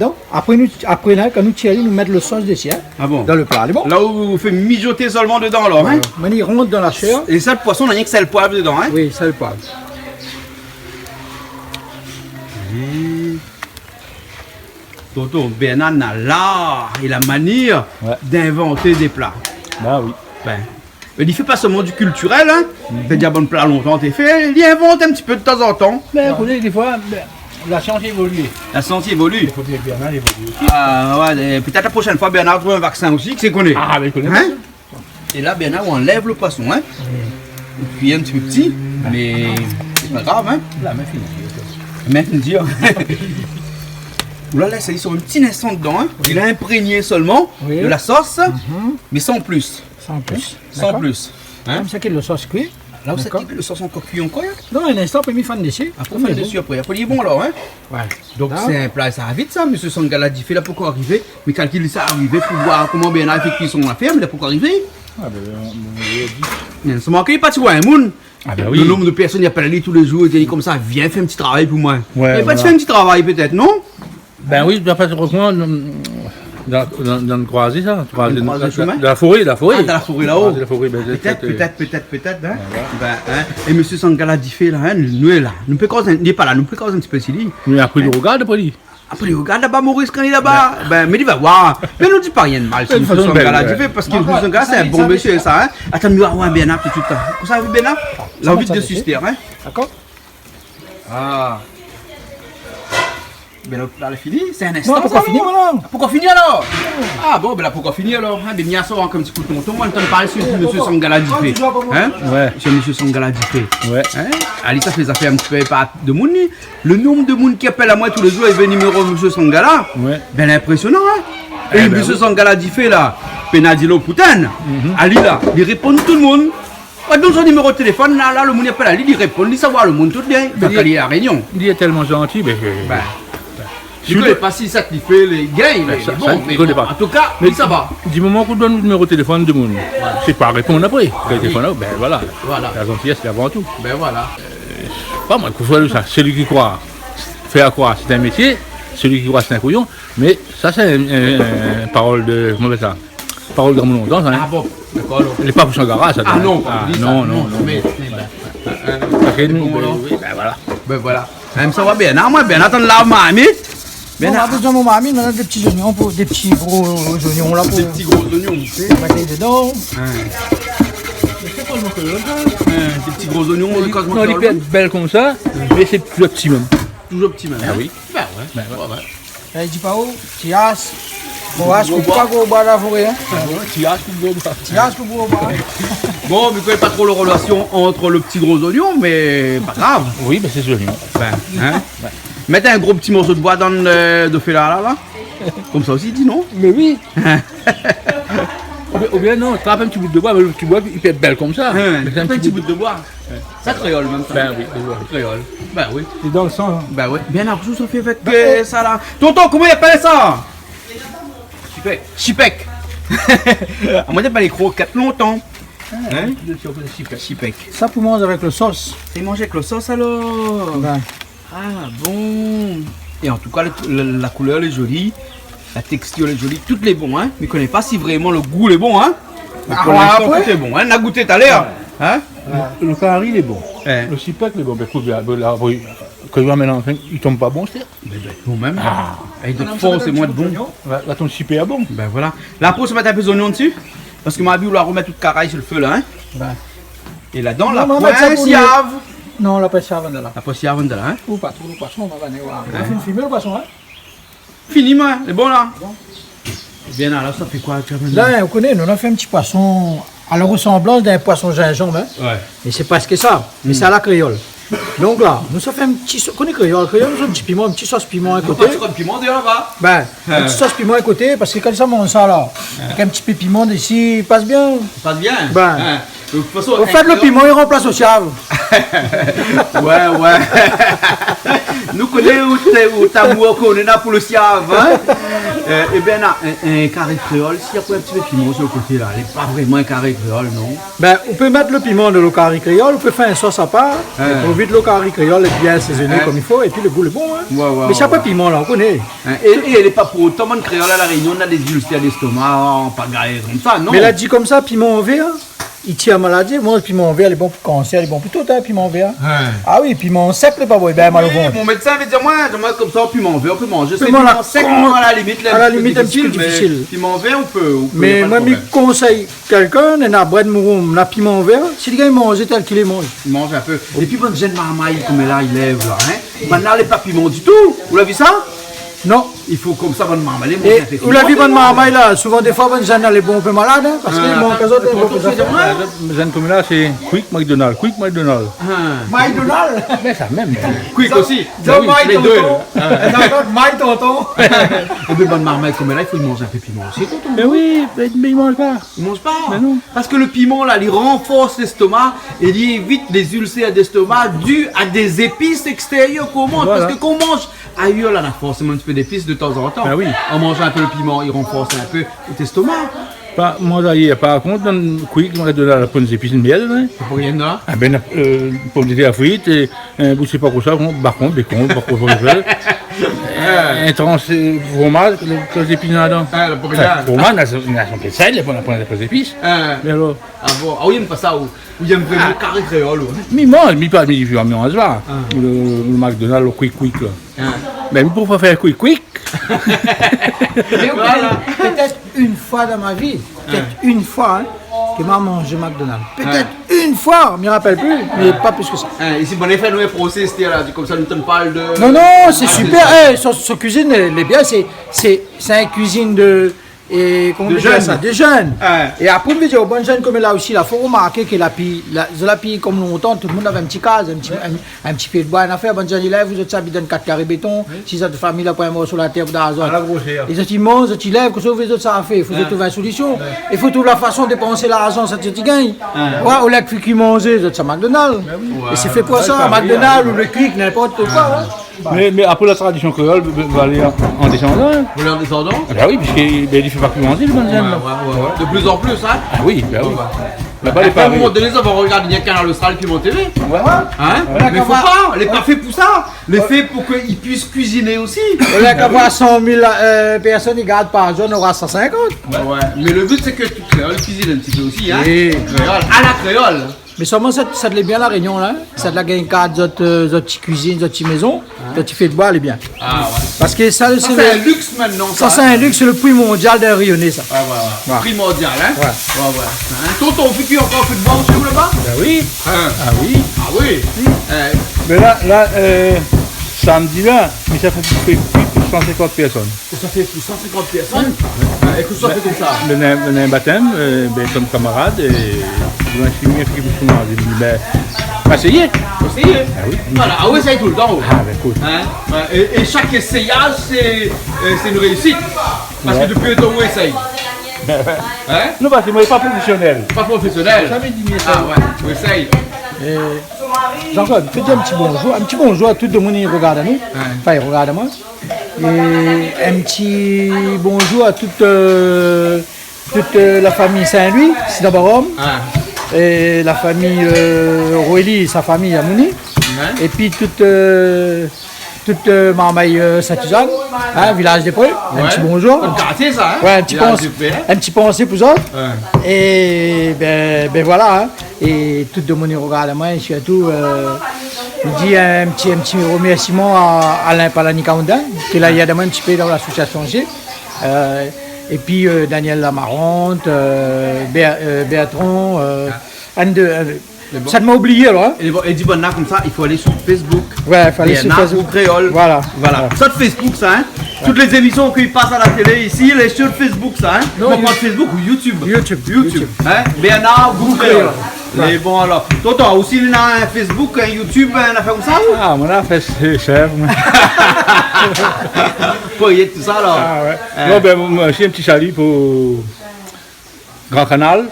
ladan. Apré, nou, apré la, kan nou tir ali, nou mèt lo sos dési, in. Ah bon ? Dan lo pla, lé bon. La ou fé mijoté solman dedan, alor, in ? Voilà. Mé li rant dan la shèr. É sa, lo poison, na rienk sèl, poiv dedan, in ? Oui, sèl, poiv. Hmm. Tonton Bernard na lar é la manièr, ouais, d'invant dé pla. Ba oui. Bin, mé li fé pa solman di kiltirèl, in. Mhm. Fé déza bann pla lontan té fé, li invant in ti pé de tanzantan. Bin, ouais, ékout, défoi, bin, la sians i évolu. La sians i évolu. Fo ke Bernard i évolu osi. Ah, ouais, é pétèt la proshèn foi, Bernard trouv in vaksin osi, kisa i koné. Ah, bin, i koné. In ? É la, Bernard, ou anlèv lo poison, in. Mm. Ou kui in ti pé pti, mé sé pa grav, in. La min fine dir. Min fine dir. Ou la lès ali sur in ti linstan dedan, in. Oui. Li la inprégné solman, oui, de la sos, mhm, mé san plis. San plis. San plis. Dakor. In ? Konmsa ke lo sos kui. La ou sa, dakor, kit lo sos ankor kui ankor, in ? Non, in instan, apré mi fann dési. Apré, fann dési apré. Apré li lé bon, alor, in ? Ouais. Donk, la, sé in pla, sa va vit, sa, mésyé Sangala Difé, la pankor arivé. Mi kalkil sa arivé pou voir koman Bernard i fé kui son afèr, mé la pankor arivé. Ah, bin, on, on, on dit. Mé sa manké, li parti voir in moun. Ah, bin oui. Lo nonb de pèrsone i apèl ali tou lé zour, i di konmsa, vien fé in ti travay pou moin. Ouais, voilà. Li la parti fé in ti travay, pétèt, non ? Bin oui, d'apré sak mi koné, dan, dan, dan in kroizé, sa. Kroizé, in kroizé la, shomin ? La foré, la foré. Ah, dan la foré, la-o. Kroizé la foré, bin, pétèt, pétèt, pétèt, pétèt, in. Voilà. Bin, in. É mésyé Sangala Difé, la, in, nou lé la. Nou pé koz in, li lé pa la, nou pé koz in ti pé si li. Mé apré, nou rogard apré li. Apré, rogard laba Moris kan li lé laba. Bin. Bin, mé li va voir. Mé nou di pa rien de mal si mésyé Sangala Difé, parske mésyé Sangala, sé in bon mésyé, sa, in. Atann, nou va voir Bernard tout suit, in. Kosa i fé Bernard ? La vit de sister, in. Dakor. Ah. Bin, la, la fini, sé in instan, sa, non ? Non, la pankor fini, voilà. La pankor fini, alor ? Ah bon, bin, la pankor fini, alor. In, bin, mi sa ankor in ti kou tonton, moin, antann parl si mésyé Sangala Difé. In ? Ouais. Si mésyé Sangala Difé. Ouais. In ? Ali, sa fé zafèr in ti pé pa de moun, li. Lo nonb de moun ki apèl amoin tou lé zour, i vé niméro mésyé Sangala. Ouais. Bin, inprésionan, in ? É mésyé Sangala Difé, la, pénadilo poutèn, ali, la, li réponn tout demoun. Ou donn son niméro téléfone, la, la, lo moun i apèl ali, li réponn, li sa voir lo moun tout bien. Bin, kan li lé La Rényon. Li lé tèlman zanti, bin, bin, mi koné pa si sa ki fé lé gay, mé bon, an tou ka, mé sa va. Di moman k'ou donn lo niméro téléfone de moun, sé pa réponn apré. Kan li téléfone, bin voilà. Voilà. La zantiès, sé avan tou. Bin voilà. Pa moin, kosa sa, sélui ki kroi, fé a kroi, sé in métié, sélui ki kroi, sé in kouyon. Mé sa, sé in, in, in parol de, koman i apèl sa ? Parol gran moun lontan, sa, in. Ah bon, dakor, alor. Lé pa pou Sangala, sa, in. Ah non, pa pou li, sa. Non, non, non. Mé, mé, bin, parske nou, bon, bin, oui, bin voilà. Bin voilà. Mèm sa va bien. Non, moin, bin, atann la, marmit. Bin, non, nou la bézoin mon marmit, nou na dé ti zoignon pou, dé ti gro zoignon la pou, dé ti gro zoignon, ou mèt dedan. In. Mé sé pa lo kolor, sa. In, dé ti gro zoignon, non, li, non, li pé èt bèl konmsa, mé sé pli pti mèm. Toujour pti mèm, in ? Ah oui. Bin ouais. Bin ouais. Ouais, ouais. La, li di pa ou, ti as, gro as, koup pa gro boi la foré, hein. Ah ouais, ti as koup gro boi. Ti as koup gro boi. Bon, mi koné pa tro la relasion ant le pti gro zoignon, mé pa grav. Oui, ben, sé zoignon. Ben, hein. Mèt in gro pti morso de boi dan le, de fé la, la, la. Konmsa osi, di non ? Mé oui. Oubien, oubien non, trap in pti bout de boi, mé le pti boi, li pé èt bèl konmsa. Hein, mé trap in pti bout de boi. Sa kréol mèm sa. Ben oui, ben oui. Kréol. Ben oui. Sé dan le san, hein. Ben oui. Bien, apré, sa fé avèk, euh, sa la. Tonton, koman i apèl sa ? Chipèk. Chipèk. Amoin té apèl krokèt lontan. Hein ? Chipèk. Chipèk. Sa pou manz avèk le sos. Sé manz avèk le sos alor ? Ben. Ah bon. É an tou ka, le, le, la koulèr lé zoli, la tékstir lé zoli, tout lé bon, hein. Mi koné pa si vréman le gou lé bon, hein. Mé pou linstan, tout lé bon, hein. Na gouté talèr, hein. Le kari lé bon. Le chipèk lé bon. Ben, ékout, ben, la, oui, ke mi amenn anfin, li tonm pa bon, sé... Mé ben, nou mèm. Ah. Avèk de fors é moin de bon. La, la tonm sipèr bon. Ben voilà. La po, sa va mèt in pé zoignon dsi. Parske ma vi ou la romèt tout karay su le fé la, hein. Ben. É ladan, la poin siav. Non, la poin siav, la. La poin siav, la, hein. Ou pa tro, le poison, nou va oir. Hein ? Ou la fine filmé le poison, hein ? Fini, moin, lé bon la. Bon. Bien, alor, sa fé koi, ti amenn la ? La, ou koné, nou la fé in pti poison a la resanblans d'in poison zinzanm, hein. Ouais. Mé sé pa ske sa, mé sé a la kréol. Donk la, nou sa fé in pti so-, koné kréol, kréol, nou sa in pti piman, in pti sos piman a koté. Nou pa tro de piman, déza, va. Ben, in pti sos piman a koté, parske kan sa manz sa la, avèk in pti pé piman dsi, i pas bien. I pas bien. Ben. Hein. De tout fason, an fèt, le piman, li ranplas le siav. Ouais, ouais. Nou koné ou té, ou ta mour koné na pou le siav, hein. Euh, é ben, na, in, in kari kréol, si na pa in pti pé piman su le koté la, lé pa vréman in kari kréol, non ? Ben, ou pé mèt le piman dan le kari kréol, ou pé fé in sos apar, é pou vit le kari kréol lé bien asézoné konm i fo, épi le gou lé bon, hein. Ouais, ouais. Mé si na pa piman la, ou koné. Hein, é, é lé pa pou otan, bann kréol a La Rényon, na dé zilsèr d'èstoma, an pagay konmsa, non ? Mé la di konmsa, piman vèr, i tir maladi. Moin, piman vèr, lé bon pou kansèr, lé bon pou tout, hein, piman vèr. Ouais. Ah oui, piman sèk, lé pa bon, lé bien mal o vant. Oui, mon médsin la di amoin, di amoin konmsa, piman vèr, ou pé manzé. Sé piman sèk, piman a la limit, la, a la limit, in pti pé difisil, mé piman vèr, ou pé, ou pé, mé moin, mi konsèy kèlkin, néna brèd mouroum, na piman vèr, si li gingn manzé tèl k'li lé, manz. Manz in pé. Épi bann jenn marmay, koméla, i lèv la, hein. Banna lé pa piman ditou. Ou la vi sa ? Non. I fo konmsa, bann marmay, lé... É ou la vi bann marmay la, souvan défoi, bann jenn la lé bon, pé malad, hein, parske i manz azot, tonton, sé vré. Jenn koméla, sé Quick McDonald, Quick McDonald. Ah. McDonald. Ben, sa mèm. Quick osi. Zot, zot, ben oui, lé dé. Tonton. Zot, zot, tonton. É ben, bann marmay koméla, i fo i manz in pé piman osi, tonton. Ben oui, ben, mé i manz pa. I manz pa. Ben non. Parske le piman la, li ranfors l'èstoma é li évit dé zilsèr d'èstoma du a dé zépis èkstérièr k'ou manz. Voilà. Parske kan ou manz ayèr la, na forséman in pti pé d'épis de tanzantan. Ben oui. An manzan in pé le piman, li ranfors in pé out èstoma. Pa, moin, ayèr, par kont, dan Quick, moin, la pran zépis mièl, hein. Pou rien, non ? Ah ben, euh, pomdetèr frit, é in bout, sé pa kosa, bon, bakon, békon, pa kosa, in transh, euh, fromaz, lé, lé zépis ladan. Ah, la pou rien. Anfin, fromaz, na son, na son pé d'sèl, lé pa, na pwin d'zépis. Ah. Mé alor ? Ah bon ? Ah oui, mé pa sa, ou, ou yèm vréman kari kréol, ou, hein ? Mi manz, mi pa, mi, mi manz pa. Ah. Le, le McDonald, le Quick Quick, la. Ah. Mé mi pou pa fé Quick Quick. Mé ou koné, pétèt in foi dan ma vi, pétèt in foi, hein, ke ma manz McDonald. Pétèt in foi, mi rapèl pi, mé pa plis ke sa. Hein, isi, bon, an fèt, nou, in prosé, sété la, di konmsa, nou té parl de... Non, non, sé sipèr. Eh, son, son kuizine, lé, lé bien, sé, sé, sé in kuizine de, é, koman i di sa, de jenn. É apré, mi vé dir, bann jenn koméla osi, la, fo romarké ke la pi, la, la pi, konm lontan, tout le moun lavé in pti kaz, in pti, in, in pti pé d'boi, in afèr, bann jenn, la, zot i abit dan in kat karé béton, si zot fami la pran in morso la tèr pou dar azot. É zot i manz, zot i lèv, kosa zot i vé, zot sa fé, fo zot trouv in solision. É fo trouv la fason dépans larzan, sa zot i gingn. Ouais, olié ke fé ki manzé, zot sa McDonald. Ben oui. É sé fé pou sa, McDonald ou le Quick, ninport koi, hein. Mé, mé apré, la tradision kréol va, va alé an, an désandan, hein. Ou alé an désandan ? Ah ben oui, piske, ben, i fé pa ki manzé, le bann jenn, la. Ouais, ouais, ouais. De pli an pli, hein. Ah oui, ben oui. Ouais. Laba, lé paré. A in moman doné, sa va rogard bien Kanal Austral, Piment TV. Ouais. Hein ? Mé fo pa, lé pa fé pou sa. Lé fé pou ke i puis kuiziné osi. Olié d'avoir san mil, euh, pèrsone i gard par zour, nora san sinkant. Ouais, ouais. Mé le bi, sé ke tout kréol i kuizine in pti pé osi, hein. Oui. Kréol, a la kréol. Mé sèlman, sa, sa lé bien La Rényon, la, hein. Sa la gingn gard zot, euh, zot ti kuizine, zot ti mézon, zot ti fé d'boi, lé bien. Ah ouais. Parske sa, sé in liks mintnan, sa, hein. Sa, sé in liks, sé le pri mondial d'in Rényoné, sa. Ah ouais, ouais. Primordial, hein. Ouais, ouais. Hein, tonton, ou fé kui ankor fé d'boi, ou, laba ? Ben oui. Hein ? Ah oui. Ah oui. Mé la, la, euh, samdi la, mi sa fé kui, kui, kui. san sinkant pèrsone. Sa fé pou san sinkant pèrsone. É kosa ou fé konmsa ? Bin, bin, batèm, euh, bin, konm kamarad, é, bin, si mi fé pou son mari, bin, aséyé. Aséyé. Ah oui. Voilà, ah oui, sa i toultan. Ah, bin, ékout. Hein ? Ouais, é, é shak éséyaz, sé, euh, sé in réisit. Parske dopi lontan ou éséy. Hein ? Non, parske moin lé pa profésionèl. Pa profésionèl. Zamé di mi éséy. Ah ouais, ou éséy. É, Jean-Claude, fé di in ti bonjour, in ti bonjour a tout demoun i rogard anou. Ouais. Anfin, i rogard amoin. É in ti bonjour a tout, euh, tout, euh, la fami Saint-Louis, Sidan Barom. Ah. É la fami, euh, Aurélie, sa fami, Amouni. Ouais. Épi tout, euh, tout, euh, marmay, euh, Saint-Suzanne, hein, Vilaz dé Pré. In ti bonjour. Lot kartié sa, hein ? Ouais, in ti pans-, in ti pansé pou zot. Ouais. É bin, bin voilà, hein. É tout demoun i rogard amoin, é sirtou, euh, mi di in ti, in ti remèrsiman a Alain Palani Kaounda, ki la èd amoin in ti pé dan lasosiasion osi. Euh, épi, euh, Daniel Lamarante, euh, Ber-, euh, Bertrand, euh, inn de, euh, sa ma oublié alor, hein. É bon, é di banna konmsa, i fo alé sur Facebook. Ouais, i fo alé sur Facebook. Bernard Goukreyol. Voilà. Voilà. Sa, Facebook sa, hein. Tout lé zémision ki pas a la télé isi, lé sur Facebook sa, hein. Non, pa sur Facebook, YouTube. YouTube. YouTube, hein. Bernard Goukreyol. Goukreyol. Lé bon alor. Tonton, ou osi néna in Facebook, in YouTube, in nafèr konmsa ou ? Ah, moin la fé sé shèf, moin. Pou yèt tousa alor. Ah ouais. Hein. Non, bin, moin osi, in ti sali pou Gran Kanal,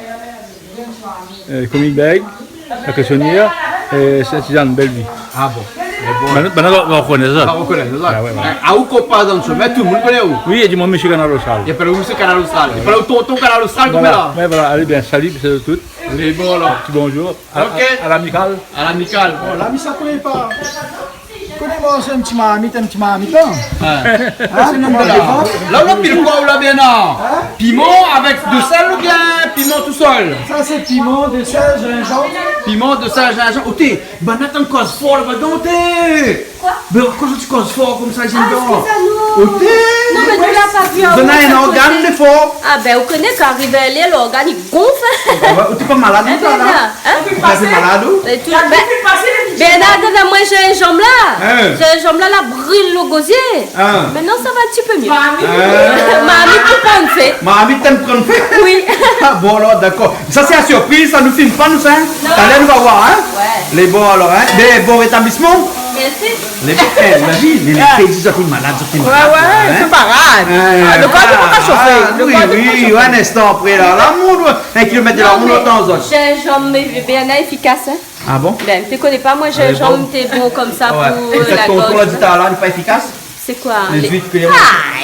euh, Komi Bèg, La Késonièr, é Saint-Suzanne, Bellevue. Ah bon. Mé bon. Banna, banna va, va rokonèt sa. Va rokonèt sa. Ah ouais, ouais. Ah, ou konpar dan shomin, tout demoun i koné ou. Oui, i di amoin Mésyé Kanal Ostral. I apèl aou Mésyé Kanal Ostral. I apèl aou Tonton Kanal Ostral, konm la. Voilà, ouais, voilà, alé, bin, sali, sé tout. Lé bon alor. Ti bonjour. A, OK. A, a l'amicale. A l'amicale. Bon, la, mi sa koné pa. Koné moin, sé in ti marmit, in ti marmit, non ? Hein ? Hein ? Sé in ti marmit. La, ou la pil koi, ou la, Bernard ? Hein ? Piman avèk de sèl oubien piman tousèl ? Sa sé piman, de sèl, zinzanm. Piman, de sèl, zinzanm. Oté, banna i antann koz for laba, oté. Koi ? Bin, akoz ou koz for konmsa, zot i antann ? Ah, eskiz anou. Oté. Non, mé ou la pa vi, ou la pa koté. Ou néna in organ de for. Ah bin, ou koné kan arivé lé, lorgan i gonf. Ah ouais, ou té pa malad, ou, la ? Hein ? Ou té pa malad, ou ? Mé tout, bin, Bernard, gard amoin zinzanm la. Hein ? Zinzanm la, la bril lo gozié. Hein ? Mintnan sa va in ti pé myé. Marmit. Hein ? Marmit i pran fé. Marmit i pran fé ? Oui. Ah bon, alor, dakor. Sa sé la sirpriz, sa, nou film pa nou sa, hein ? Non. Talèr nou va voir, hein ? Ouais. Lé bon alor, hein ? Mé bon rétablisman. Mèrsi. Lé bon, eh, imazine, lé, ah, té di sa té malad, sa té malad, ouais, ouais, hein ? Sé pa grave. Hein ? Ah, lo kor i pé pa shofé. Ah, lo kor i pé pa shofé. Oui, oui, in instan apré la. La, mon, in kilomèt de la, mon, otan zot. Zinzanm, mé bien éfikas, hein ? Ah bon ? Bin, ou koné pa, moin, zinzanm té bon konmsa pou, euh, la gorz. Sa, konm ou la di talèr la, lé pa éfikas ? Sé koi, lé zuit ke lé... Ah,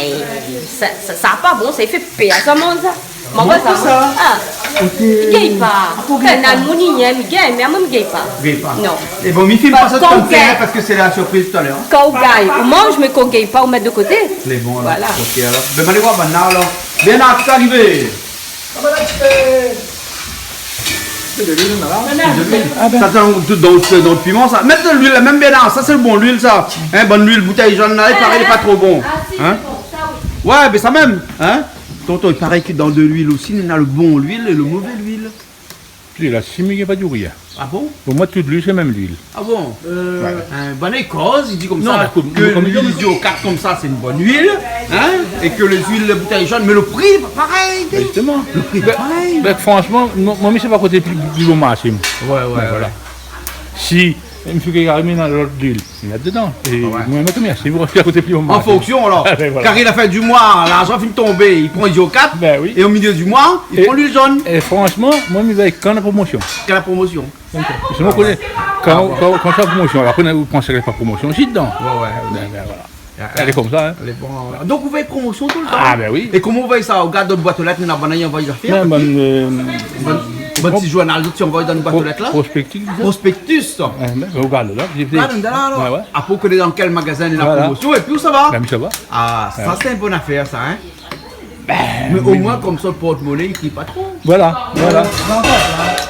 sa, sa, sa pa bon, sa i fé pèr, sa, manz sa. Manz pa sa. Ah. OK. I gingn pa. Ah, pou gingn pa. Anfin, na moun i yèm, i gingn, mé amoin mi gingn pa. Gingn pa. Non. É bon, mi film pa sa, kan ou gingn, parske sé la sirpriz talèr, hein. Kan ou gingn, ou manz, mé kan ou gingn pa, ou mèt de koté. Lé bon, alor. Voilà. OK, alor. Bin, alé voir banna, alor. Bernard, sa i arivé. Sa, sé dan, dan, dan lo piman, sa. Mèt de luil la, mèm Bernard, sa sé lo bon luil, sa. Hein, bann luil boutèy jone la, i paré lé pa tro bon. Ah, si, sé bon, sa, oui. Hein ? Ouais, mé sa mèm, hein. Tonton, i paré ke dan de luil osi, néna lo bon luil é lo mové luil. Pi la, si mi gingn pa di rien. Ah bon ? Pou moin, tout luil, sé mèm luil. Ah bon ? Euh, ouais. Hein, banna i koz, i di konmsa, non, mé ékout, ke luil di okat konmsa, sé in bone luil, hein, é ke lé luil boutèy jone, mé lo pri lé pa parèy. Bin, zistoman. Lo pri lé pa parèy. Bin, fransman, moin, moin, mi sé pa koté pli, pli bon marshé, moin. Ouais, ouais, voilà. Si mi fé ke arivé dan lot luil, mi mèt dedan. É moin, mi mèt kombien ? Si mi rofé a koté pli bon marshé. An fonksion, alor. Ah, bin, voilà. Kar la fin di moi, larzan fine tonbé, i pran luil okat, bin oui, é o milié di moi, i pran luil jone. É fransman, moin, mi vèy kan na promosion. Kan na promosion. Sinon, kan, kan, kan sa promosion, apré, ou pans ke lé pa promosion osi dedan. Ouais, ouais. Bin, bin, voilà. Ah, lé konmsa, hein. Lé bon. Donk, ou vèy promosion toultan. Ah, bin oui. É koman ou vèy sa ? Ou gard dan boit o lèt, néna banna i anvoy zafèr. Bin, bann, euh, bann, bann ti journal, zot i anvoy dan boit o lèt la. Prospectus, sa. Prospectus, sa. Ouais, bin, ou gard la. Gard la, alor. Ouais, ouais. Apré, ou koné dan kèl magazin néna promosion, épi ou sava. Bin, mi sava. Ah, sa, sé in bon afèr, sa, hein. Bin, mé omoin, konmsa, lo portmoné, i kri pa tro. Voilà, voilà.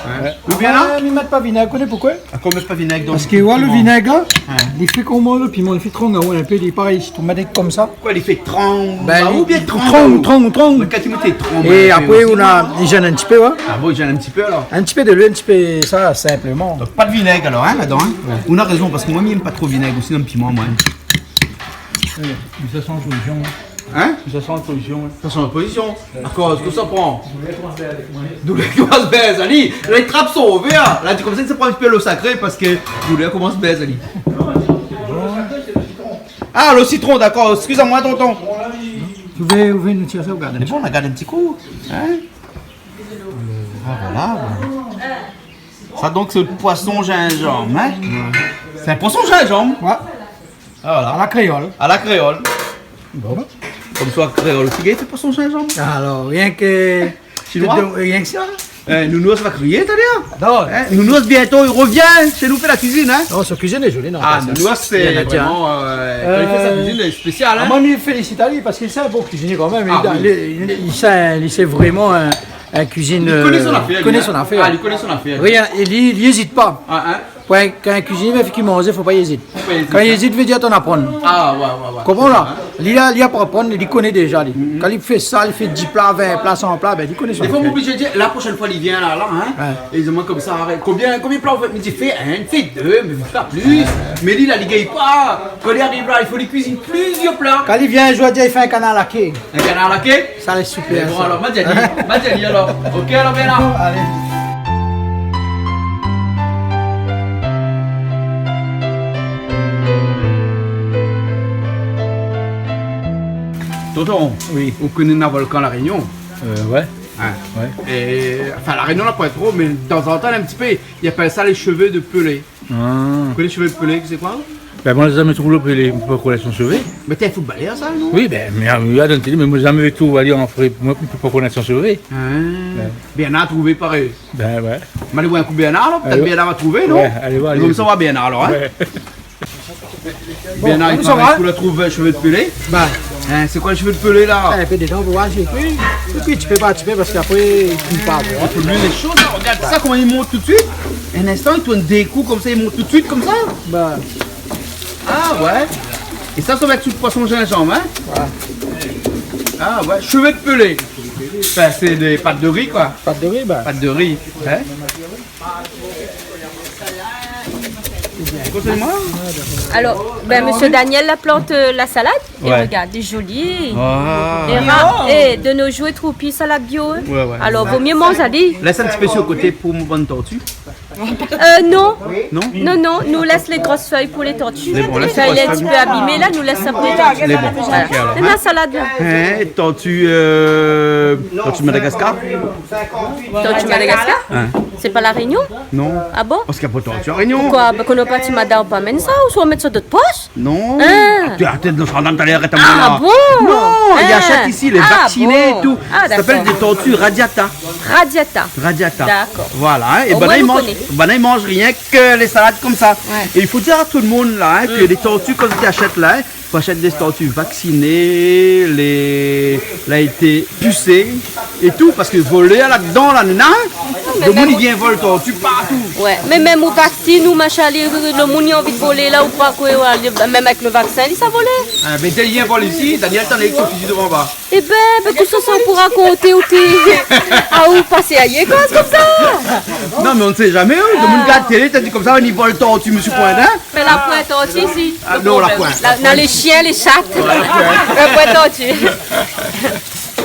Hein ? Ou bien la ? Ah, mi mèt pa vinèg, ou koné poukosa ? Ah, koman ou mèt pa vinèg dan lo portmoné ? Parske, ouais, lo vinèg, hein, li fé koman lo piman, li fé trong, ouais, in pé, li parèy, si ou mèt konmsa. Koi, li fé trong, bin, ou bien li trong, trong, trong. Mé kan ou mèt trong, é apré, ou na, li jèn in ti pé, ouais. Ah bon, li jèn in ti pé, alor ? In ti pé de luil, in ti pé sa, sinpleman. Donk, pa de vinèg, alor, hein, ladan, hein ? Ouais. Ou na rézon, parske moin, mi yèm pa tro vinèg osi dan lo piman, moin. Eh, mi sa sanz pozision, in. In ? Mi sa sanz pozision, in. Sa sanz pozision. Akoz, kosa i pran ? Doulèr i komans bèz ali. La, li trap son vèr. La, di konmsa, li sa pran in ti pé lo sakré parske doulèr i komans bèz ali. Ah, lo sitron, dakor. Eskiz amoin, tonton. Ou vé, ou vé nou tir sa, ou gard in ti kou. Mé bon, nou gard in ti kou. In ? Ah, voilà, voilà. Sa, donk, sé lo poison zinzanm, in ? Sé in poison zinzanm ? Ouais. Ah, voilà. A la kréol. A la kréol. Bon. Konmsa, kréol osi, i fé poison zinzanm. Alor, rienk, Shinoi ? Rienk sa. Eh, Nounours va kriyé, talèr. Non. In, Nounours, bientô, li rovien shé nou fé la kuizine, in ? Non, son kuizine lé zoli, non, sa. Ah, Nounours, sé vréman, euh, kan li fé sa kuizine, lé spésial, in ? Ah, moin, mi félisit ali parske sé in bon kuizinié kan mèm. Ah, oui. Li, li, li, li, sé, li, sé vréman in, in kuizine, li koné son afèr, li, in. Ah, li koné son afèr. Rien, é li, li ézit pa. Ah, in. Pou in, kan in kuizinié i vien fé manzé, fo pa ézit. Fo pa ézit, in. Kan i ézit, i vé dir atann aprann. Ah, ouais, ouais, ouais. Konpran la ? Li la, li la pa aprann, li koné déza, li. Kan li fé sa, li fé dis pla, vin pla, san pla, bin, li koné son afèr. Défoi, mi oblizé dir, la proshèn foi, li vien la, la, in ? Ouais. É li di amoin konmsa, arèt, konbien, konbien pla ou fé ? Mi di, fé inn, fé dé, mé pa plis. Ouais. Mé li la, li gingn pa. Kan li ariv la, i fo li kuizine plizièr pla. Kan li vien, mi sa dir, fé in kanar laké. In kanar laké ? Sa lé super, sa. Mé bon, alor, ma di ali, ma di ali, alor. Ok, alor, vien la. Alé. Tonton, oui, ou koné na volkan La Rényon ? Euh, ouais. In ? Ouais. É, anfin, La Rényon, la poin tro, mé tanzantan, in ti pé, i apèl sa lé shové de pelé. Ah. Ou koné shové de pelé, sé koi ? Bin, moin, la zamé trouv lo pelé, mi pé pa konèt son shové. Mé té fout balé a sa, non ? Oui, bin, mé, ah, oui, adan, mé moin, la zamé trouv ali an fré, moin, mi pé pa konèt son shové. Ah. Ouais. Bernard la trouvé, parèy. Bin, ouais. Mé alé voir in kou Bernard, alor, pétèt Bernard va trouvé, non ? Ouais, alé voir, alé. Konmsa, nou va voir Bernard, alor, in ? Ouais. Bernard, i paré k'ou la trouv, euh, shové de pelé. Bin. In, sé koi lo shové de pelé, la ? Eh, fé dé dan pou voir si i kui. I kui ti pé par ti pé, parske apré, i kui pa, in. I fo luil lé sho, la. Regard sa, koman li mont tout suit. In instan, li tourn dé kou konmsa, li mont tout suit konmsa. Bin. Ah ouais. É sa, sa va èt sou poison zinzanm, in ? Ouais. Ah ouais, shové de pelé. Anfin, sé dé pat de ri, koi. Pat de ri, bin. Pat de ri, in ? Konsèy amoin. Alor, bin, mésyé Daniel la plant, euh, la salad. É regard, lé zoli. Ouais. É ra-, é, de nos jours, i trouv pi salad bio, in. Ouais, ouais. Alor, vo myé manz ali. Lès in ti pé su koté pou mon bann torti. Euh, non. Non ? Non, non, nou lès lé gros fèy pou lé torti. Lé bon, lès lé gros fèy. Fèy lé in ti pé abimé, la, nou lès sa pou lé torti. Lé bon. Voilà. Ok, alor. Mé la salad, la. In, torti, euh, torti Madagascar ? Torti Madagascar ? In. Sé pa La Rényon ? Non. Ah bon ? Parske na pa torti La Rényon. Poukoi ? Bin, kan nou parti, madam pa amenn sa, ou swa mèt sa dan out posh ? Non. In. Atann, atann, non, sa, atann, talèr, arèt amoin la. Ah bon ? Non, i ashèt isi, lé vaksiné é tout. Ah bon. Ah, dakor. Sa i apèl dé torti radiata. Radiata. Radiata. Dakor. Voilà, in. É banna i manz, banna i manz rienk lé salad konmsa. Ouais. É i fo dir a tout lo moun la, in, ke lé torti, kan ou ashèt la, in, fo ashèt dé torti vaksiné, lé, la été pisé é tout, parske volèr ladan, la, néna, in. Lo moun i vien vol torti partou. Ouais, mé mèm ou vaksine ou machin, lé, lo moun i anvi volé la ou pa, koi, ouais, mèm avèk lo vaksin, li sa volé. Ah, bin, dé i vien vol isi, Daniel, tann avèk son fizi dovan, ba. Eh bin, bin, kosa sa ou pou rakonté ou té, ah, ou pasé ayèr, koi, konmsa. Non, mé on ne sait jamais, in. Lo moun i gard télé, i di konmsa, i vol torti, mésyé Poindin. Mé la poin torti isi. Ah, non, la poin. La, na lé shien, lé shat. La poin torti.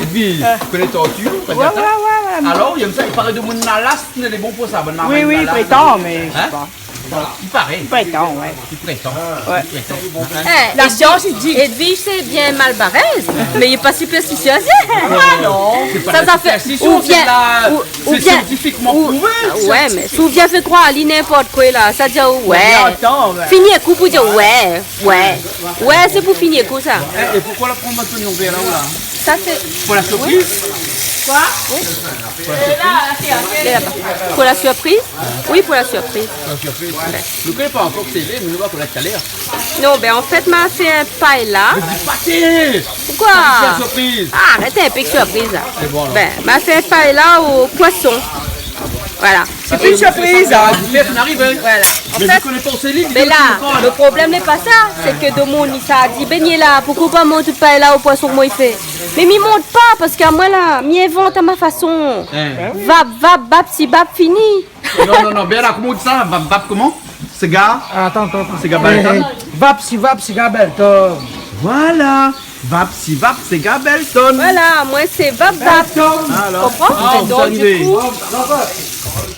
Épi, ou koné torti, ou koné sa ? Ouais, ouais, ouais, ouais. Alor, i yèm sa, i paré demoun na las, lé bon pou sa, bann marmay na las. Oui, oui, i prétan, mé mi sé pa. Voilà, i paré. I prétan, ouais. I prétan. Ouais. I prétan. Eh, la sians i di. Edwige, sé bien malbarèz, mé li lé pa sipèrsitisyé. Ah non. Sé pa la sipèrsisyon, sé la, sé siantifikman prouvé. Sa, sa fé, ou bien, ou, ou bien, ou, ouais, mé si ou vien fé kroir ali ninport koi la, sa di, ouais. Fini in kou pou dir, ouais, ouais. Ouais, sé pou fini in kou sa. Eh, é poukoi la pran bann zonion vèr la, ou la ? Sa sé pou la surpriz. Koi ? Oui. Pou la surpriz. Pou la surpriz. Oui, pou la surpriz. Pou la surpriz. Ouais. Nou koné pa ankor kosa i lé, mé nou va koné talèr. Non, bin, an fèt, ma fé in paella. Mé di pa té ! Poukoi ? Fé surpriz. Ah, arèt in pé èk surpriz la. Sé bon, alor. Bin, ma fé in paella o poison. Voilà. Sé pa in surpriz, in. Sa i fé arivé. Voilà. An fèt, mé la, lo problèm lé pa sa, sé ke demoun i sa di, bin, la, poukoi pa mont out paella o poison, koman i fé ? Mé mi mont pa, parske amoin la, mi invant a ma fason. In. Vap, vap, bap, si bap, fini. Non, non, non, Bernard, koman ou di sa ? Vap, vap, koman ? Séga ? Atann, atann, atann. Séga Balton. Eh, vap, si vap, séga Balton. Voilà. Vap si vap, sé Gabelton. Voilà, moin sé Vap Vap. Alor, konpran? Ah, donk, kosa di arivé? Kou,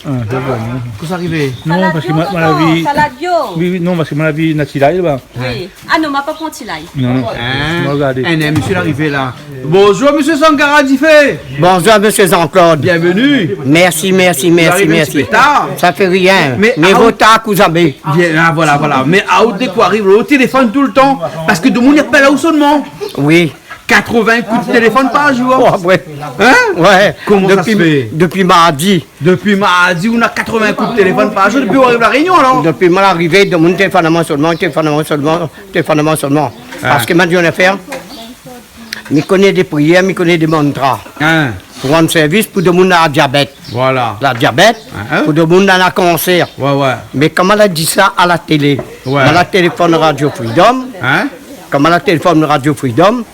Ah, sé bon, non? Kosa arivé? Non, parske ma, ma la vi, salad yo. Oui, oui, non, parske ma la vi na ti lay laba. Oui. Ah non, ma pa pran ti lay. Non, non. Hein? Ma la gardé. Eh, non, mésyé larivé la. Bonjour, mésyé Sangara Difé. Bonjour, mésyé Jean-Claude. Bienvenue. Mèrsi, mèrsi, mèrsi, mèrsi. Ou ariv in ti pé tar. Sa fé rien. Mé, mé ah, vo tar ke zamé. Bien, ah, voilà, voilà. Mé aou, dékoi ariv, o téléfone toultan. Parske domoun i apèl aou solman. Oui. Katrovin kou téléfone par jour. Oh, ouais. Hein? Ouais. Koman sa i fé? Dopi, dopi mardi. Dopi mardi, ou na katrovin kou téléfone par jour, dopi ou ariv La Rényon, alor? Dopi ma la arivé, domoun i téléfone amoin solman, téléfone amoin solman, téléfone amoin solman. Ah. Parske ma di aou in nafèr, mi koné dé prièr, mi koné dé mantra. Hein. Pou rann sèrvis pou domoun na diabèt. Voilà. La diabèt, hein, hein, pou domoun na kansèr. Ouais, ouais. Mé kan ma la di sa a la télé, ouais, ma la téléfone Radio Freedom, hein, kan ma la téléfone Radio Freedom,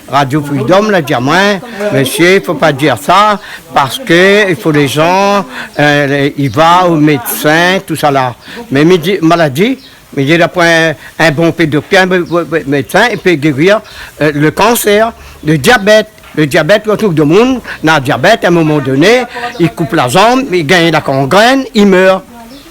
Radio Freedom la di amoin, mésyé, fo pa dir sa, parske i fo lé jan, euh, i va o médsin, tousala. Mé mi di, ma la di, mi di, dapré in, in bonpé doktèr, in bon, bon, bon médsin, i pé géri, euh, le kansèr, le diabèt. Le diabèt, ou trouv domoun na diabèt, a in moman doné, i koup la zanm, i gingn la kangrèn, i mèr.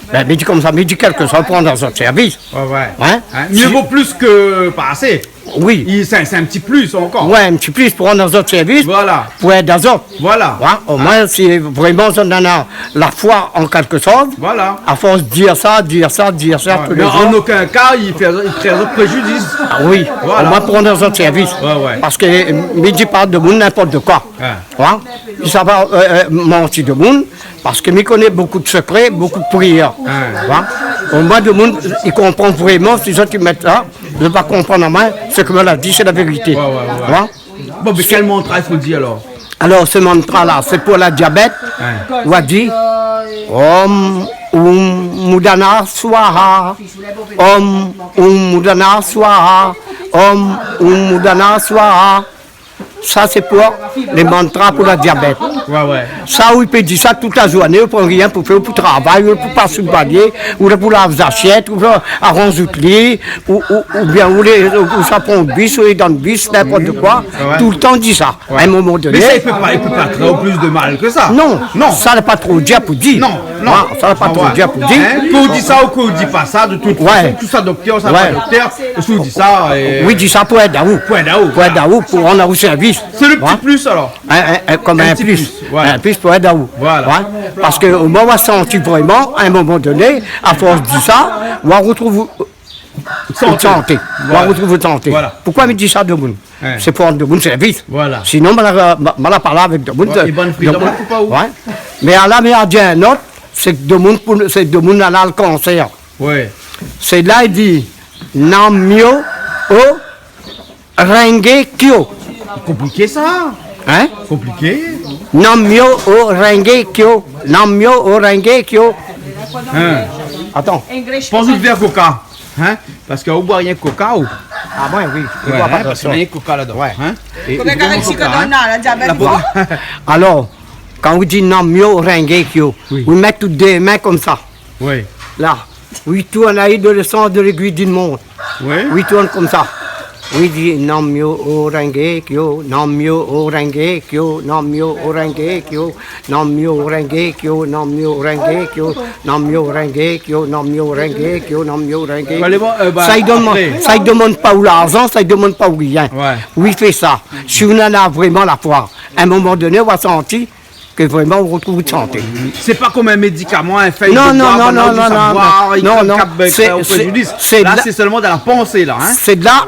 Bin, mi di konmsa, mi di kèlkeswa, pran dan zot sèrvis. Ouais, ouais. Hein? Hein, myé vo plis ke pa asé. Oui. I, sé, sé in ti plis ankor. Ouais, in ti plis pou rann azot sèrvis, voilà, pou èd azot. Voilà. Ouais, omoin, si vréman zot néna la foi an kèlkeshoz, voilà, a fors dir sa, dir sa, dir sa, ouais, tou lé zour. Mé an okin ka, i fé, i fé azot préjidis. Ah oui, voilà, omoin pou rann azot sèrvis. Ouais, ouais. Parske, euh, mi di pa domoun ninport koi. Ouais. Ouais. I sava, euh, euh, manti domoun. Parske mi koné bonpé de sekré, bonpé de prièr. Ah. Hein? Omoin, domoun i konpran vréman, si zot i mèt sa, zot va konprann amoin, sak ma la di, sé la vérité. Ouais, ouais, ouais. Hein? Bon, mé kèl mantra i fo dir alor? Alor, se mantra-la, sé pou la diabèt. Ouais. Ou va di, Om Oum Moudana Swaha. Om Oum Moudana Swaha. Om Oum Moudana Swaha. Sa, sé pou lé mantra pou la diabèt. Ouais, ouais. Sa, ou i pé di sa tout la zourné, ou pran rien pou fé, ou pou travay, ou pou pas sou palié, ou la pou lav zasièt, ou pou aranz out li, ou, ou, oubien ou lé, ou sa pran bis, ou lé dan bis, ninport koi. Ouais. Toultan di sa. Ouais. A in moman doné. Mé sa, i pé pa, i pé pa fé plis de mal ke sa. Non. Non. Sa la pa tro dir pou di. Non. Non, sa la pa tro dir pou di. Hein? Ke ou di sa ou ke ou di pa sa, de tout fason, ke ou soi doktèr, ou soi pa doktèr, si ou di sa, euh, oui, di sa pou èd aou. Pou èd aou, voilà. Pou èd aou, pou rann aou sèrvis. Sé le ti plis, alor. In, in, in, kom in plis. Ouais. In plis pou èd aou. Voilà. Ouais. Parske omoin, ou va santi vréman, a in moman doné, a fors di sa, ou va rotrouv out santé. Santé. Voilà. Ou va rotrouv out santé. Voilà. Poukosa mi di sa, domoun? Hein. Sé pou rann domoun sèrvis. Voilà. Sinon, ma la, ma, ma la parl avèk domoun. Ouais, é bann fri domoun, domoun, fo pa ou. Ouais. Mé ala, mi la di in ot, sé ke domoun pou, sé domoun néna kansèr. Ouais. Sé la, i di, Nam Myo O Renge Kyo. Konpliké sa. Hein? Konpliké. Nam Myo O Renge Kyo. Nam Myo O Renge Kyo. Hein. Atann. Pans out vèr koka. Hein? Parske ou boi rienk koka, ou? Ah, moin, oui. Ouais, hein, parske néna koka ladan. Ouais. Hein? É koka, vréman, hein, la diabèt, la po. Alor, kan ou di Nam Myo Renge Kyo, oui, ou mèt tout dé min konmsa. Oui. La. Ou i tourn ali dan le sans de l'aiguille d'une montre. Oui. Ou i tourn konmsa. Ou i di Nam Myo O Renge Kyo, Nam Myo O Renge Kyo, Nam Myo O Renge Kyo. Nanmyo Renge Kyo, Nanmyo Renge Kyo, Nanmyo Renge Kyo, Nanmyo Renge Kyo, Nanmyo Renge Kyo. Allez, bon, euh, bah, sa i domann, sa i domann pa ou larzan, sa i domann pa ou rien. Ouais. Ou i fé sa. Si ou néna vréman la foi, a in moman doné, ou va santi ke vréman ou rotrouv out santé. Sé pa kom in médikaman, in fèy de boi, non, non, non, non, non, non, non, non, sé, sé, sé la, sé sèlman dan la pansé la, hein. Sé la,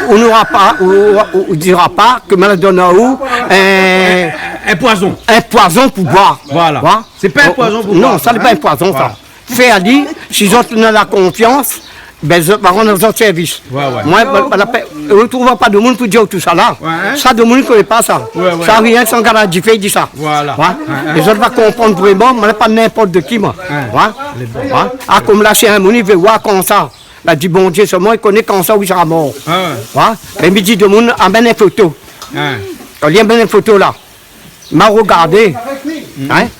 ou nora pa, ou, ou, ou dira pa ke ma la donn aou in, in poizon. In poizon pou boir. Voilà. Hein? Sé pa in poizon pou boir, non, sa lé pa in poizon, sa. Voilà. Fé ali, si zot néna la konfians, bin, zot va rann zot sèrvis. Ouais, ouais. Moin, pa, pa la pèn, ou trouv pa domoun pou dir tousala. Ouais, hein? Sa, domoun i koné pa sa. Ouais, ouais. Sa, rienk Sangara Difé i di sa. Voilà. Ouais. Ouais, ouais. É zot va konprann vréman, moin lé pa ninport ki, moin. Ouais. Ouais. Lé bon. Ouais. Ah, kom la, si in moun i vé oir konmsa, la di Bondié sèlman i koné konmsa ou i sra mor. Ah ouais. Ouais. Mé mi di domoun, amenn in foto. Ah. Kan li amenn in foto la, ma rogardé. Hein?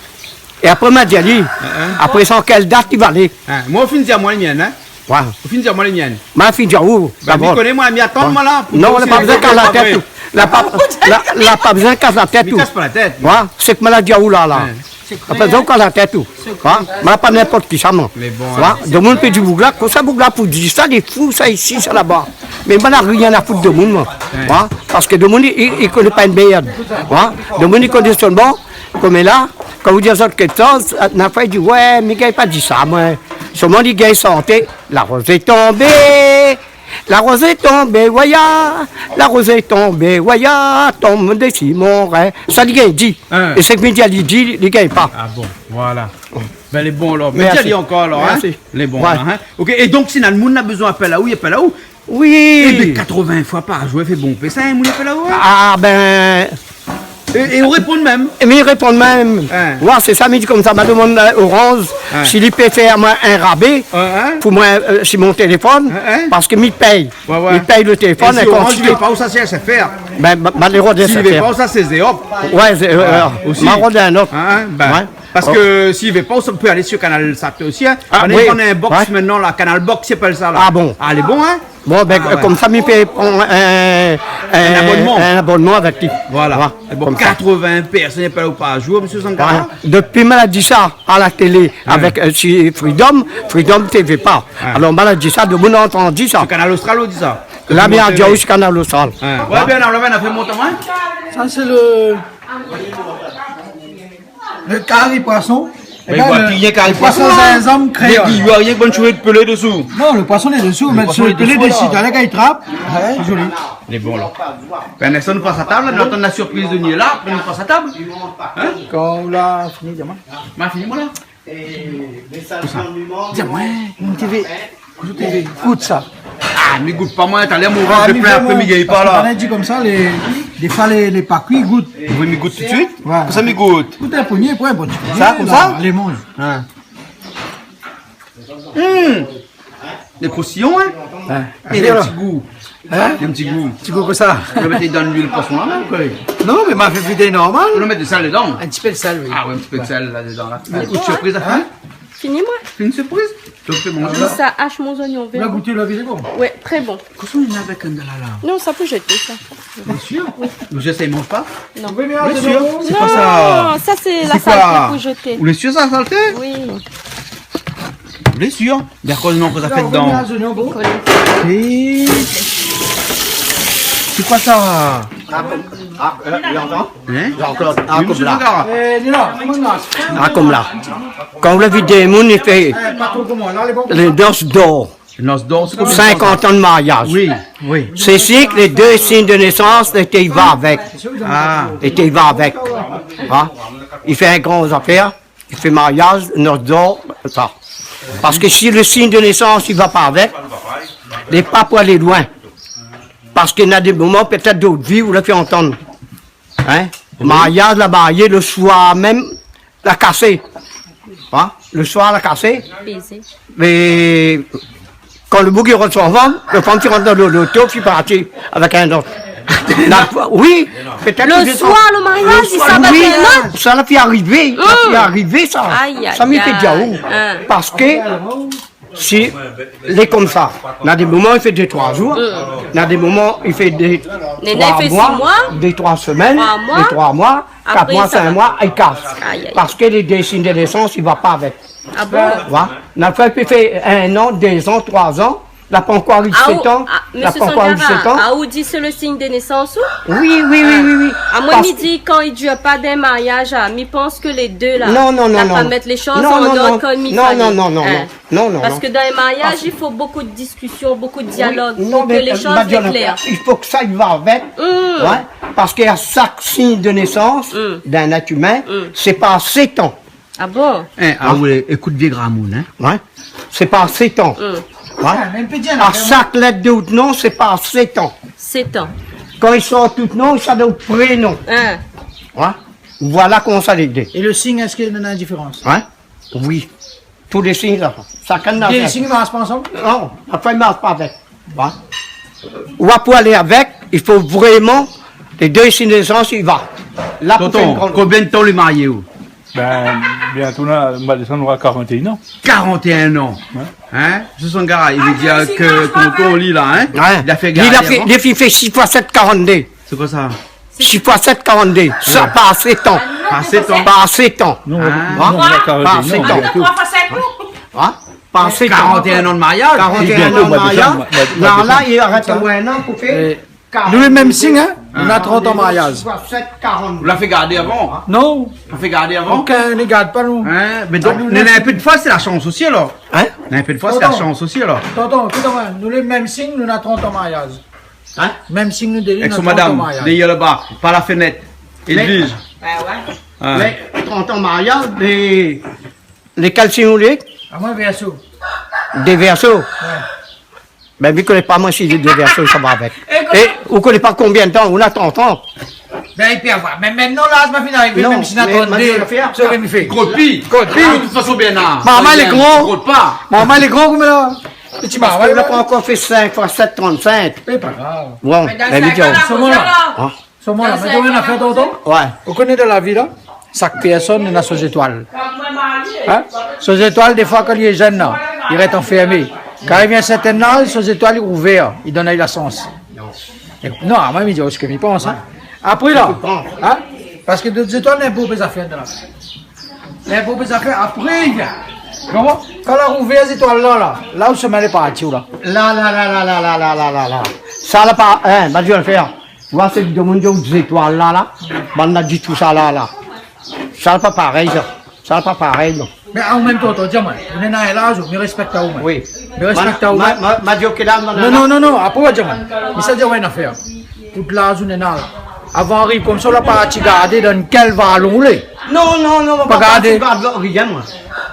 É apré, ma di ali, ah, hein, apré sa, kèl dat i va alé? Ah, moin, ou fine di amoin le mien, hein? Oué. Ou fine di amoin lé mienn. Ma fine di aou, dabor. Bin, mi koné, moin, mi atann, moin, la, pou... Non, la pa bézoin kas la tèt, ou. La pa, la, la pa bézoin kas la tèt, ou. Mi kas pa la tèt. Oué, sé ke ma la di aou la, la. Oué. La pa bézoin kas la tèt, ou. Oué, ma la pa ninport kisa, moin. Mé bon, oué, alé. Domoun i pé di boug-la, kosa boug-la pou di sa, lé fou, sa isi, sa laba. Mé moin na rien a fout domoun, moin. Oué. Oué, parske domoun i, i, i koné pa in mèrd. Oué. Domoun i koné solman, koméla, kan ou di azot kékshoz, na foi i di, oué, mi gingn pa di sa, moin. Solman li gingn shanté, la roz lé tonbé, la roz lé tonbé, ouaya, la roz lé tonbé, ouaya, tonm dési mon rin. Sa li gingn di. Hin. É sak mi di ali di, li gingn pa. Ah bon, voilà. Bin, lé bon, alor. Mé... Mèrsi. Di ali ankor, alor, hin. Mèrsi. Lé bon, oué, la, hin. OK, é donk, si na moun na bézoin apèl aou, i apèl aou. Oui. Ébin, katrovin foi par zour, i fé bonpé sa, hin, moun i apèl aou, hin. Ah, bin, É, é ou réponn mèm. É mi réponn mèm. Hin. Oué, sé sa, mi di konmsa, ma domann, euh, Orange, hin, si li pé fé amoin in rabé, hin, hin, pou moin, euh, si mon téléfone, hin, hin, parske mi pèy. Oué, oué. Mi pèy le téléfone. É si Orange i vé pa, ou sa, sé S F R. Bin, ma, ma lé rod S F R. Si i vé pa, ou sa, sé Zeop. Oué, sé, euh, voilà, osi. Ma rod in ot. Hin, hin, bin, oué, parske si i vé pa, ou sa pé alé sur Canal Sat osi, hin. Ah, oui. Néna in box mintnan, la, Canal Box, i apèl sa, la. Ah bon. Ah, lé bon, hin. Bon, bin, ah, euh, oué, konmsa, mi pé pran in, in, in abonman, in abonman avèk li. Voilà. Oué, é bon, konmsa. Katrovin pèrsone i apèl aou par zour, mésyé Sankara ? Oué. Dopi ma la di sa a la télé, hin, avèk, euh, si Freedom, Freedom TV pa. Oué. Alor, ma la di sa, domoun la antann sa. Sur Canal Austral, ou di sa ? La, mi la di aou, sur Canal Austral. Hin. Oué, oué, bin, alor, bin, fé mont amoin. Sa, sé le Le kari poison. Mé i voi pi rien kari poison, la. Poison zinzanm kréol. Mé i voi rien ke bann shové de pelé désou. Non, le poison lé désou, mé le pelé désou, la. Lé kari trap. Oué. Lé zoli. Lé bon, la. Bin, nou pas a tab, la, nou atann la surpriz de Niéla, apré nou pas a tab. Hin ? Kan ou la fini, di amoin. Ma fini, moin, la. Kosa ? Di amoin, in TV. Gout sa. Ah, mi gout pa, moin, talèr, mon vant lé plin, apré mi gingn pa, la. Ah, mi fé, moin, parske kan i di konmsa, lé, défoi, lé, lé pa kui, gout. Oui, mi gout tout suit. Oué. Kosa mi gout ? Gout in pogné, apré, bon, ti pogné, sa, konmsa ? Alé, manz. Hin. Hum. Lé krostillan, hin ? Oué. É néna in ti gou. Hin ? Néna in ti gou. Ti gou konmsa. Ou la mèt dan luil poison, la, mèm, koi. Non, mé ma fé frit normal. Ou la mèt de sèl dedan. In ti pé de sèl, oui. Ah oué, in ti pé de sèl, la, dedan, la. Oué. In kou de surpriz, hin ? Fini, moin. Fine surpriz. Donk, sé bon, sa. Sa ash mon zoignon vèr. Ou la gouté, la vi lé bon ? Oué, tré bon. Kosa néna avèk in dalala ? Non, sa pé zété, sa. Bien sûr. Oui. Ou zèt, i manz pa ? Non. Bien sûr. Sé koi sa ? Non, sa, sé la salté pou zété. Ou lé sûr, sa, la salté ? Oui. Ou lé sûr ? Dakor, non, kosa fé dedan ? Sé koi sa ? Hin ? Jean-Claude, ah, konm la. Ah, konm la. Kan ou la vi dé moun i fé lé nos d'or. Nos d'or, sé konm sinkant an de mariaz. Oui, oui. Sé sir ke lé dé sign de nésans, lété i va avèk. Ah. Lété i va avèk. Hin ? I fé in gran zafèr. I fé mariaz, nos d'or, sa. Parske si le sign de nésans i va pa avèk, lé pa pou alé loin. Parske na dé moman, pétèt dot vi, ou la fé antann. Hin ? Oui. Mariaz, la marié, le soir mèm, la kasé. Hin ? Le soir, la kasé. Bézé. Mé kan le boug i rant son fanm, le fanm i rant dan le loto, i parti avèk in ot. La, oui, pétèt. Le soir, le mariaz, i sava avèk in ot. Sa la fine arivé, sa la fine arivé, sa. Aïe, aïe, aïe. Sa mi pé di aou. Hin. Parske si lé konmsa, na dé moman i fé dé, troi zour, na dé moman i fé dé, troi moi, dé, troi semèn, dé, troi moi, kat moi, sink moi, i kas. Aïe, aïe. Parske lé dé sign de nésans i va pa avèk. Ah bon ? Oué. Na foi i pé fé in an, dé zan, troi zan, la pankor ariv sèt an, la pankor ariv sèt an. Ah, mésyé Sankara, ah, ou di sé le sign de nésans, ou ? Oui, oui, oui, oui, oui. Ah, moin, mi di, kan i dir pa dan mariaz, ah, mi pans ke lé dé la, la pa mèt lé shoz an ord konm i falé. Non, non, non, non, non. Hin ? Non, non, non. Parske dan in mariaz, i fo bonpé de diskision, bonpé de dialog, pou ke lé shoz lé klèr. Oui, non, mé, euh, ma di aou, i fo ke sa i va avèk. Hin. Oué. Parske a shak sign de nésans d'in èt imin, sé par sèt an. Ah bon ? Hin, ah oué, ékout vié gramoun, hin. Oué. Sé par sèt an. Oué. Ah, mé in pé di, a shak lèt de out non, sé par sèt an. Sèt an. Kan i sort out non, sa de out prénon. Hin. Oué. Voilà koman sa lé. É le sign, èske néna in diférans ? Oué. Oui. Tout lé sign, la. Shakinn na... Dé sign i marsh pa ansanm ? Non, apré i marsh pa avèk. Oué. Ou va pou alé avèk, i fo vréman lé dé sign de nésans i va. La, pou fé in gran... Tonton, konbien de tan ou lé marié, ou ? Bin, Bientôt, nou va désann a quarante et un ans. Quarante et un ans. Ouais. Hein ? Mésyé Sangara, i vé dir ke tonton, li la, hein ? Ouais. Li la fé gardé avan. Li la fé, li la fé six fois sept, quarante-deux. Sé koi sa ? Six fois sept, quarante-deux. Sa, ouais, par sept ans. Par sept ans. Par sept ans. Non, non, non, quarante et un ans, bientôt. Hein ? Par sept ans. Quarante et un ans de mariage. Quarante et un ans de mariage. Bientôt, mois de décembre, mois de, mois de décembre. La, la, i arèt amoin in an pou fé. Euh, nou lé mèm sign, hein ? Nou na trente ans mariage. Six fois sept, quarante-deux. Ou la fé gardé avan ? Non. Ou la fé gardé avan ? Okin i gard pa nou. Hein ? Mé donk, nou, nou, in pé de foi, sé la shans osi, alor. Hein ? In pé de foi, sé la shans osi, alor. Tonton, tonton, ékout amoin, nou lé mèm sign, nou na trente ans mariage. Hein ? Mèm sign nou dé, nou na trente ans mariage. Avèk son madam, dèrièr laba, par la fenèt. Mé, Edwige. Bah ouais. Hein. Mé trente ans mariage, mé lékèl sign ou lé ? Amoin, Verseau. Dé Verseau ? Ouais. Ben, mi koné pa, moin, si lé dé Verseau, sa va avèk. É ou koné pa konbien d'tan, ou na trente ans. Ben, i pé avoir. Mé mintnan, la, ma fine arivé, mèm si na trente-deux, sa va mi fé. Gro pi. Gro pi. Ah, de tout fason, bien, la. Marmay lé gro. Gro pa. Marmay lé gro, koman la ? Piti marmay, la. Parske la pa ankor fé cinq fois sept, trente-cinq. Sé pa grav. Bon, ben, mi di aou. Mé dan sink an, la, hein ? Solman la, mé donk, in afèr, tonton. Ouais. Ou koné dan la vi la, shak pèrsone néna son zétoil. Hein ? Son zétoil, défoi, kan li lé jenn la, li rès anfèrmé. Kan li vien in sèrtin az, son zétoil li rouvèr, li donn ali la shans. Non, amoin, mi di aou sak mi pans, hein. Apré la, hein, parske dot zétoil néna bonpé zafèr dan la vi. Néna bonpé zafèr, apré li vien. Konpran ? Kan la rouvèr zétoil la, la, la ou somèy lé parti, ou la. La, la, la. Sa la pa, hein, ma di aou in afèr. Oua, sé domoun i di zétoil la, la. Bann la di tousa la, la. Sa la pa parèy, sa. Sa la pa parèy, non. Mé an mèm tan, tonton, di amoin, ou néna in laz, mi rèspèk aou, moin. Oui. Mi rèspèk aou, moin. Ma, ma, ma di aou kèl az, non, non, non, apré, ou va di amoin. Mi sa di aou in afèr. Tout laz ou néna la. Avan ariv konmsa, ou la parti gardé dan kèl valon ou lé. Non, non, non, ma pa parti gard rien, moin.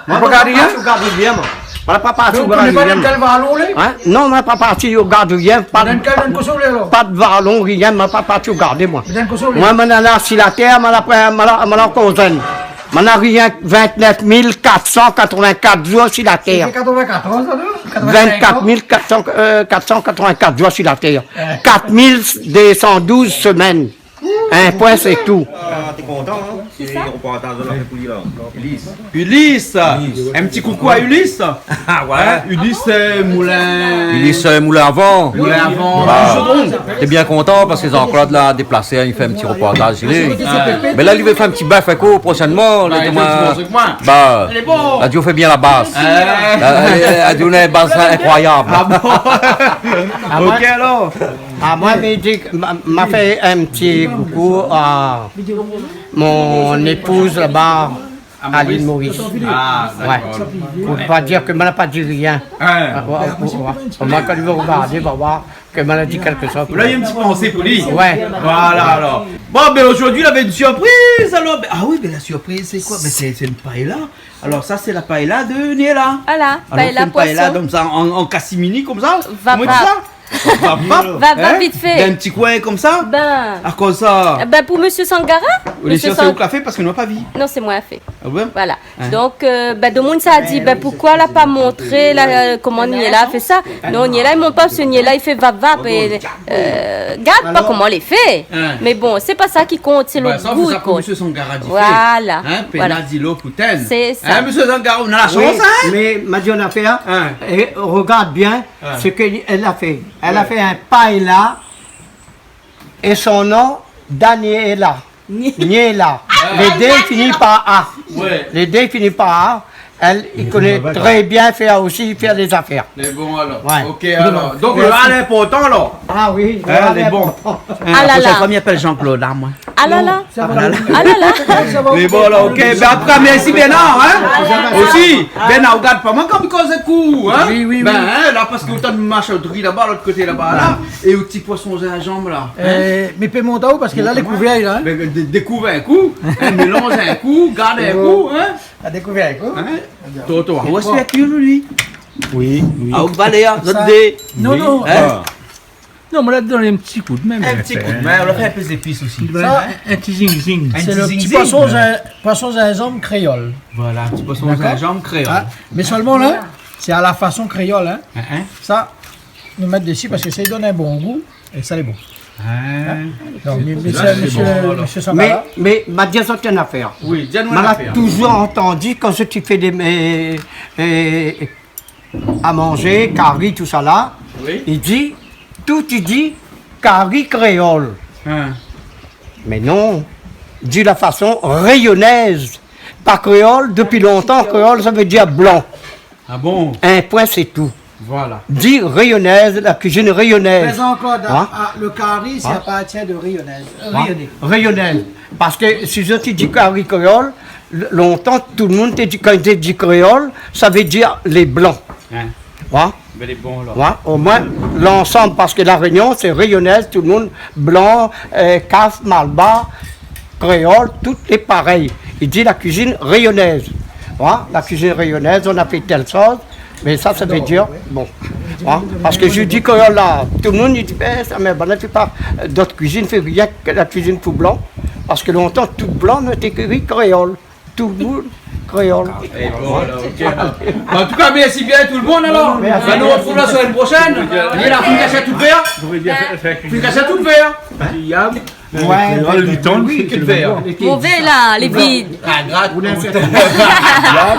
Ma pa parti gard rien, moin. Ma pa parti gard rien. Donk, ou koné pa dan kèl valon ou lé ? Hein ? Non, ma pa parti gard rien. Pa de, dan kèl, dan kosa ou lé, alor ? Pa de valon, rien, ma pa parti gardé, moin. Dan kosa ou lé ? Moin, moin la, la, si la tèr, moin la, moin la, moin la ankor jenn. Moin na rienk vingt-neuf mille quatre cent quatre-vingt-quatre zour si la tèr. Sa fé quatre-vingt-quatre an, sa, non ? Quatre-vingt-cinq an. Vingt-quatre mille quatre cents, euh, quatre cent quatre-vingt-quatre zour si la tèr. Euh. Quatre mille deux cent douze semèn. In poin, sé tou. Ah, té kontan, hein ? Kisa ? Sé reportaz la fé pou li la. Ulysse. Ulysse. Ulysse. In ti koukou à Ulysse. Ah ouais. Hein ? Ulysse, euh, Moulin. Ulysse, euh, Moulin à Vent. Moulin à Vent. Bah, Chaudron. Té bien kontan parske Jean-Claude la déplasé, li fé in ti reportaz, li. Ah. Mé la, li vé fé in ti bèf èk ou proshènman, bah, li di amoin, bah, lé bon. La di ou fé bien la bas. Ah. La, la, la di ou néna in bas inkroiyab. Ah bon ? Ah, moin, OK, alor. Ah, moin, mi di, ma, ma fé in ti koukou à mon épouse laba, à l'île Maurice. Ah, d'accord. Ouais. Pou pa dir ke moin la pa di rien. Hein. Ah, ouais, ouais, ouais. Omoin, kan li va rogardé, li va voir ke moin la di kèlkeshoz. Ou la u in ti pansé pou li. Ouais. Voilà, alor. Bon, ben, zordi, navé in surpriz, alor. Ben, ah oui, ben, la surpriz, sé koi ? Ben, sé, sé in paella. Alor, sa, sé la paella de Niela. Voilà, alor, paella poisson. Sé in paella konmsa, an, an catimini, konmsa. Vap, vap. Koman i di sa ? Vap, vap. Vap, vap, vit fé. Hein ? Dan in ti koin konmsa ? Ben. Akoz sa ? Eh ben, pou mésyé Sangara. Mésyé Sangara. Sé ou ki la fé parske nou la pa vi. Non, sé moin la fé. Ah ouais ? Voilà. Hein ? Donk, euh, ben, domoun sa di, ben, poukoi la pa montré la, euh, koman Niela la fé sa ? Non, Niela, i mont pa, parske Niela, li fé vap, vap, é, euh, gard pa koman li fé. Hein. Mé bon, sé pa sa ki kont, sé lo gou ki kont. Bah, sa, fé sa pou mésyé Sangara di fé. Voilà. Hein, voilà. Pena di lo pou tèn. Sé sa. Hein, mésyé Sangara, ou na la shans, hein ? Oui, mé ma di aou in afèr, hein. Hein. É rogard bien, hein, sak èl la fé. Èl la fé in paella é son non, Daniela. Ni-, Niela. Ah. Lé dé i fini par A. Ouais. Lé dé i fini par A. Èl, li koné trè bien fé osi, fé lé zafèr. Lé bon, alor. Ouais. OK, alor. Donk, lo A lé inportan, alor. Ah oui, lo A lé inportan. Hein, la proshèn foi, mi apèl Jean-Claude, la, moin. Ah la la. Sa va. Ah la la. Mé bon, alor, OK. Ben, an tou ka, mèrsi, Bernard, hein. Osi, Bernard, ou gard pa moin kan mi koz èk ou, hein. Oui, oui, oui. Ben, hein, la, parske ou tann mashotri laba, lot koté laba, la. É ou ti poisson zinzanm, la. Hein ? Euh, mé pé mont aou, parske la, lé kouvèr, la, hein. Ben, dé-, dékouv in kou, hein, mélanz in kou, gard in kou, hein. A dékouvèr, koi. Hein ? Toto, ou la fé kui, li ? Oui, oui. Ah, ou va alé, hein, zot dé. Non, non. Hein ? Ah. Non, mé la donn in ti koudmin, in ti koudmin, ou la fé in pé zépis osi. Sa, in ti zingzing. In ti zingzing. Sé lo ti poisson zin-, poisson zinzanm kréol. Voilà, ti poisson zinzanm kréol. Dakor ? Ah, mé solman la, sé a la fason kréol, hein. Hein, hein. Sa, nou mèt dési parske sa i donn in bon gou. É sa lé bon. Hein ? Non, mé, mé la, sé bon, alor. Mé, mé, ma di azot in afèr. Oui, di anou in afèr. Ma la touzour antandi kan zot i fé dé, é, é, a manzé, kari, tousala, oui, i di, tout i di kari kréol. Hein. Mé non, di la fason rényonèz. Pa kréol, dopi lontan, kréol, sa vé dir blan. Ah bon ? In poin, sé tou. Voilà. Di rényonèz, la kuizine rényonèz. Mé ankor, hein ? Ah, le kari, ça appartient de rényonèz. Hein ? Rényonèz. Rényonèz. Parske si zot i di kari kréol, l-, lontan, tout le moun té di, kan té di kréol, sa vé dir lé blan. Hein ? Hein ? Mé lé bon, la. Ouais, omoin, lansanm, parske La Rényon, sé rényonèz, tout le moun, blan, euh, kaf, malbar, kréol, tout lé parèy. I di la kuizine rényonèz. Ouais, la kuizine rényonèz, on a fait telle chose, mé sa, sa vé dir, bon. Ouais, parske zot i di kréol la, tout le moun i di, bin, sa, mé banna i fé pa, euh, dot kuizine, i fé rienk la kuizine pou blan. Parske lontan, tout blan, nou té ékri kréol. Tout le moun kréol. Eh, bon, alor, ok. Bon, an tou ka, mèrsi bien tout le moun, alor. Mèrsi. Bin, nou artrouv la semèn proshèn. Li la fine kashé tout vèr. Fine kashé tout vèr. Hein ? Ouais, kréol, li tann, oui, sé tout vèr. Mové la, lé vid. Ah, grat.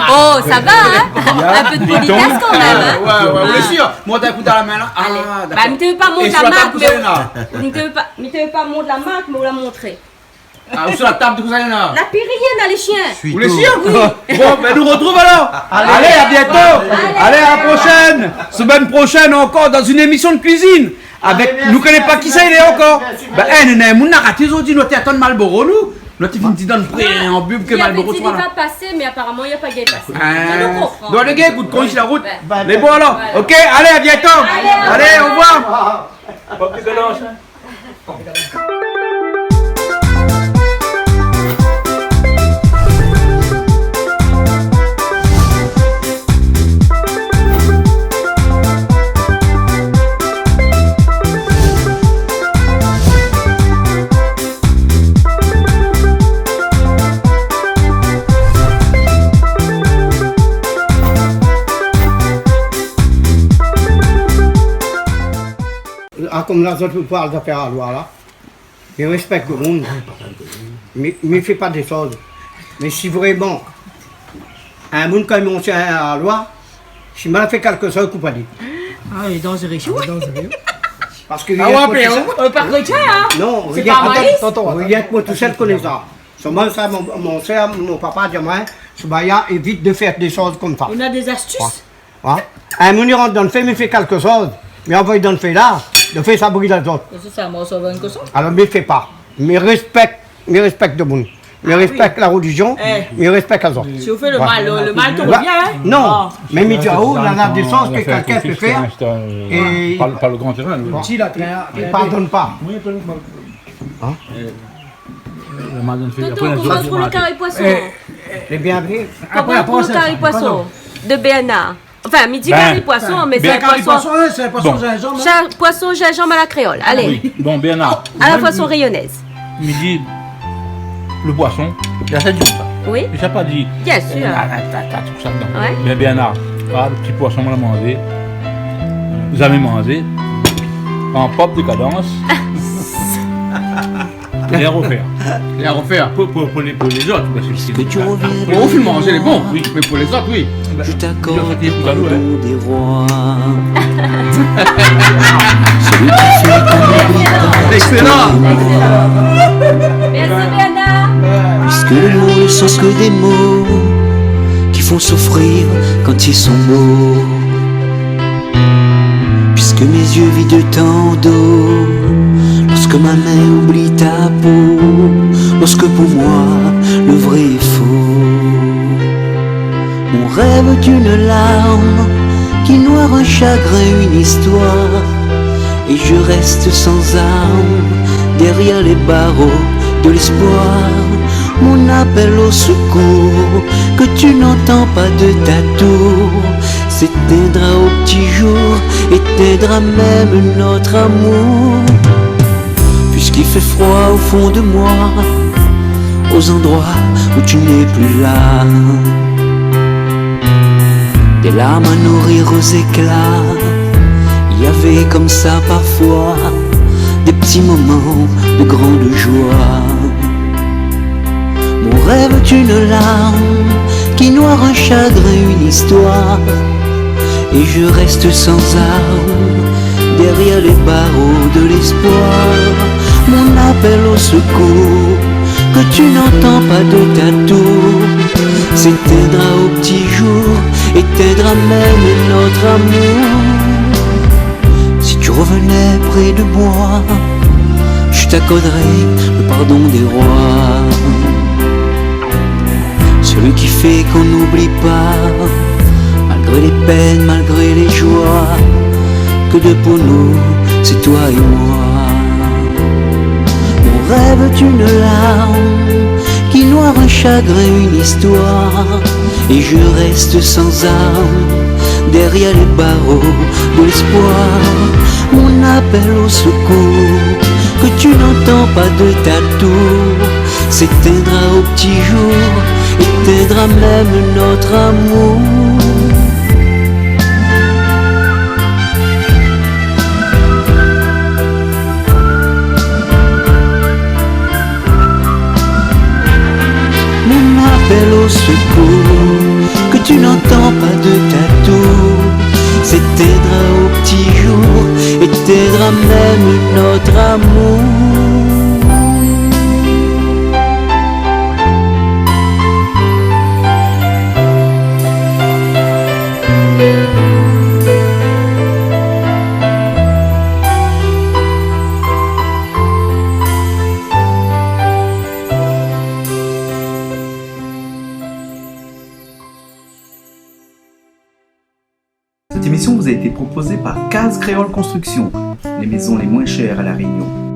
Oh, sa va, hein ? In pé de politès kan mèm, hein ? Ouais, ouais, ouais, bien sir. Mont in kou dan la min, la. Ah, dakor. Ba, mi té vé pa mont la mark, mé, mi té vé pa, mi té vé pa mont la mark, mé ou la montré. Ah, ou sir la tab, tout sa, néna ? La pi rien, na lé shien. Ou lé sir ? Oui. Bon, bin, nou artrouv alor. Alé. Alé, à bientôt. Alé. Alé, à la prochaine. Semèn proshèn ankor dan in émisyon de kuizine. Avèk, nou koné pa kisa i lé ankor. Alé, mèrsi. Bin, eh, néna, moun la raté zordi, nou té atann Malboro, nou. Nou té fine di dan le pré, an bib ke Malboro, voilà. Li la di li va pasé, mé aparaman, li la pa gingn pasé. Ah. Donk, lé gars, ékout, kan i lé si la rout. Ouais. Lé bon alor. Voilà. Ok, alé, à bientôt. Alé, au revoir. Bon, pli galans, hein. Ah, konm la zot i parl zafèr la loi la, mi rèspèk le moun. Mi, mi fé pa dé shoz. Mé si vréman in moun, kan i mont si la loi, si ma la fé kékshoz, koup ali. Ah, lé danzéré. Ah, lé danzéré. Parske... Ah ouais, mé, euh, pa krétien, hein. Non, sé pa malis. Rienk moin tousèl koné sa. Solman sa, mon, mon sèr, mon papa la di amoin, Soubaya, évit de fèr dé shoz konmsa. On a des astuces. Ouais. Ouais. In moun i rant dan le fé, mi fé kékshoz, mi anvoy dan le fé la, le fé sa bril azot. Mé sé sa, moin, sa va in koson. Alor, mi fé pa. Mi rèspèk, mi rèspèk demoun. Mi rèspèk la relizion, mi rèspèk azot. Ah oui. Eh. Si ou fé le mal, le, le mal te revien, hein. Non. Ah. Mé mi di aou, néna dé shoz ke kékin i pé fèr, é pa le gran térin, oui. Bon. Si la térin, i pardone pa. Oui, pa le gran térin. Hein ? Euh, Tonton, koman i trouv le kari poison ? Eh, eh, lé bien vré. Koman i trouv le kari poison de Bernard ? Anfin, mi di kari poison, mé sé in poison, hein, sé in poison zinzanm, hein. Sé in poison zinzanm à la kréol. Alé. Oui. Bon, Bernard, à la façon réunionnaise. Mi di, le poison, la sa di konmsa. Oui. Li sa pa di, bien sûr, euh, ah, ah, ah, tout sa dedan. Ouais. Mé Bernard, ah, le ti poison moin la manzé, zamé manzé, an prop dékadans. Lé a rofèr. Lé a rofèr. Pou, pou, pou lé, pou lé zot, parske si ou fine manzé, lé bon. Oui. Mé pou lé zot, oui. Je t'accorde le don des rois. Celui qui fait Excellent. Merci, Bernard. Puisque les mots ne sont que des mots qui font souffrir quand ils sont beaux. Puisque mes yeux vident tant d'eau, lorsque ma main oublie ta peau, lorsque pour moi le vrai est faux. Mon rêve est une larme qui noie un chagrin, une histoire, et je reste sans armes derrière les barreaux de l'espoir. Mon appel au secours que tu n'entends pas de ta tour s'éteindra au petit jour, éteindra même notre amour. Puisqu'il fait froid au fond de moi, aux endroits où tu n'es plus là, des larmes à nourrir aux éclats. Il y avait comme ça parfois Des petits moments de grande joie. Mon rêve est une larme qui noie un chagrin, une histoire. Et je reste sans armes derrière les barreaux de l'espoir. Mon appel au secours que tu n'entends pas de ta tour s'éteindra au petit jour, éteindra même notre amour. Si tu revenais près de moi, je t'accorderai le pardon des rois. Celui qui fait qu'on n'oublie pas, malgré les peines, malgré les joies, que Dieu pour nous, c'est toi et moi. Mon rêve est une larme qui noie un chagrin, une histoire. Et je reste sans armes derrière les barreaux de l'espoir. Mon appel au secours que tu n'entends pas de ta tour s'éteindra au petit jour, éteindra même notre amour. Mon appel au secours que tu n'entends pas de ta tour s'éteindra au petit jour, éteindra même notre amour. Cette émission vous a été proposée par Case Créole Construction, les maisons les moins chères à La Réunion.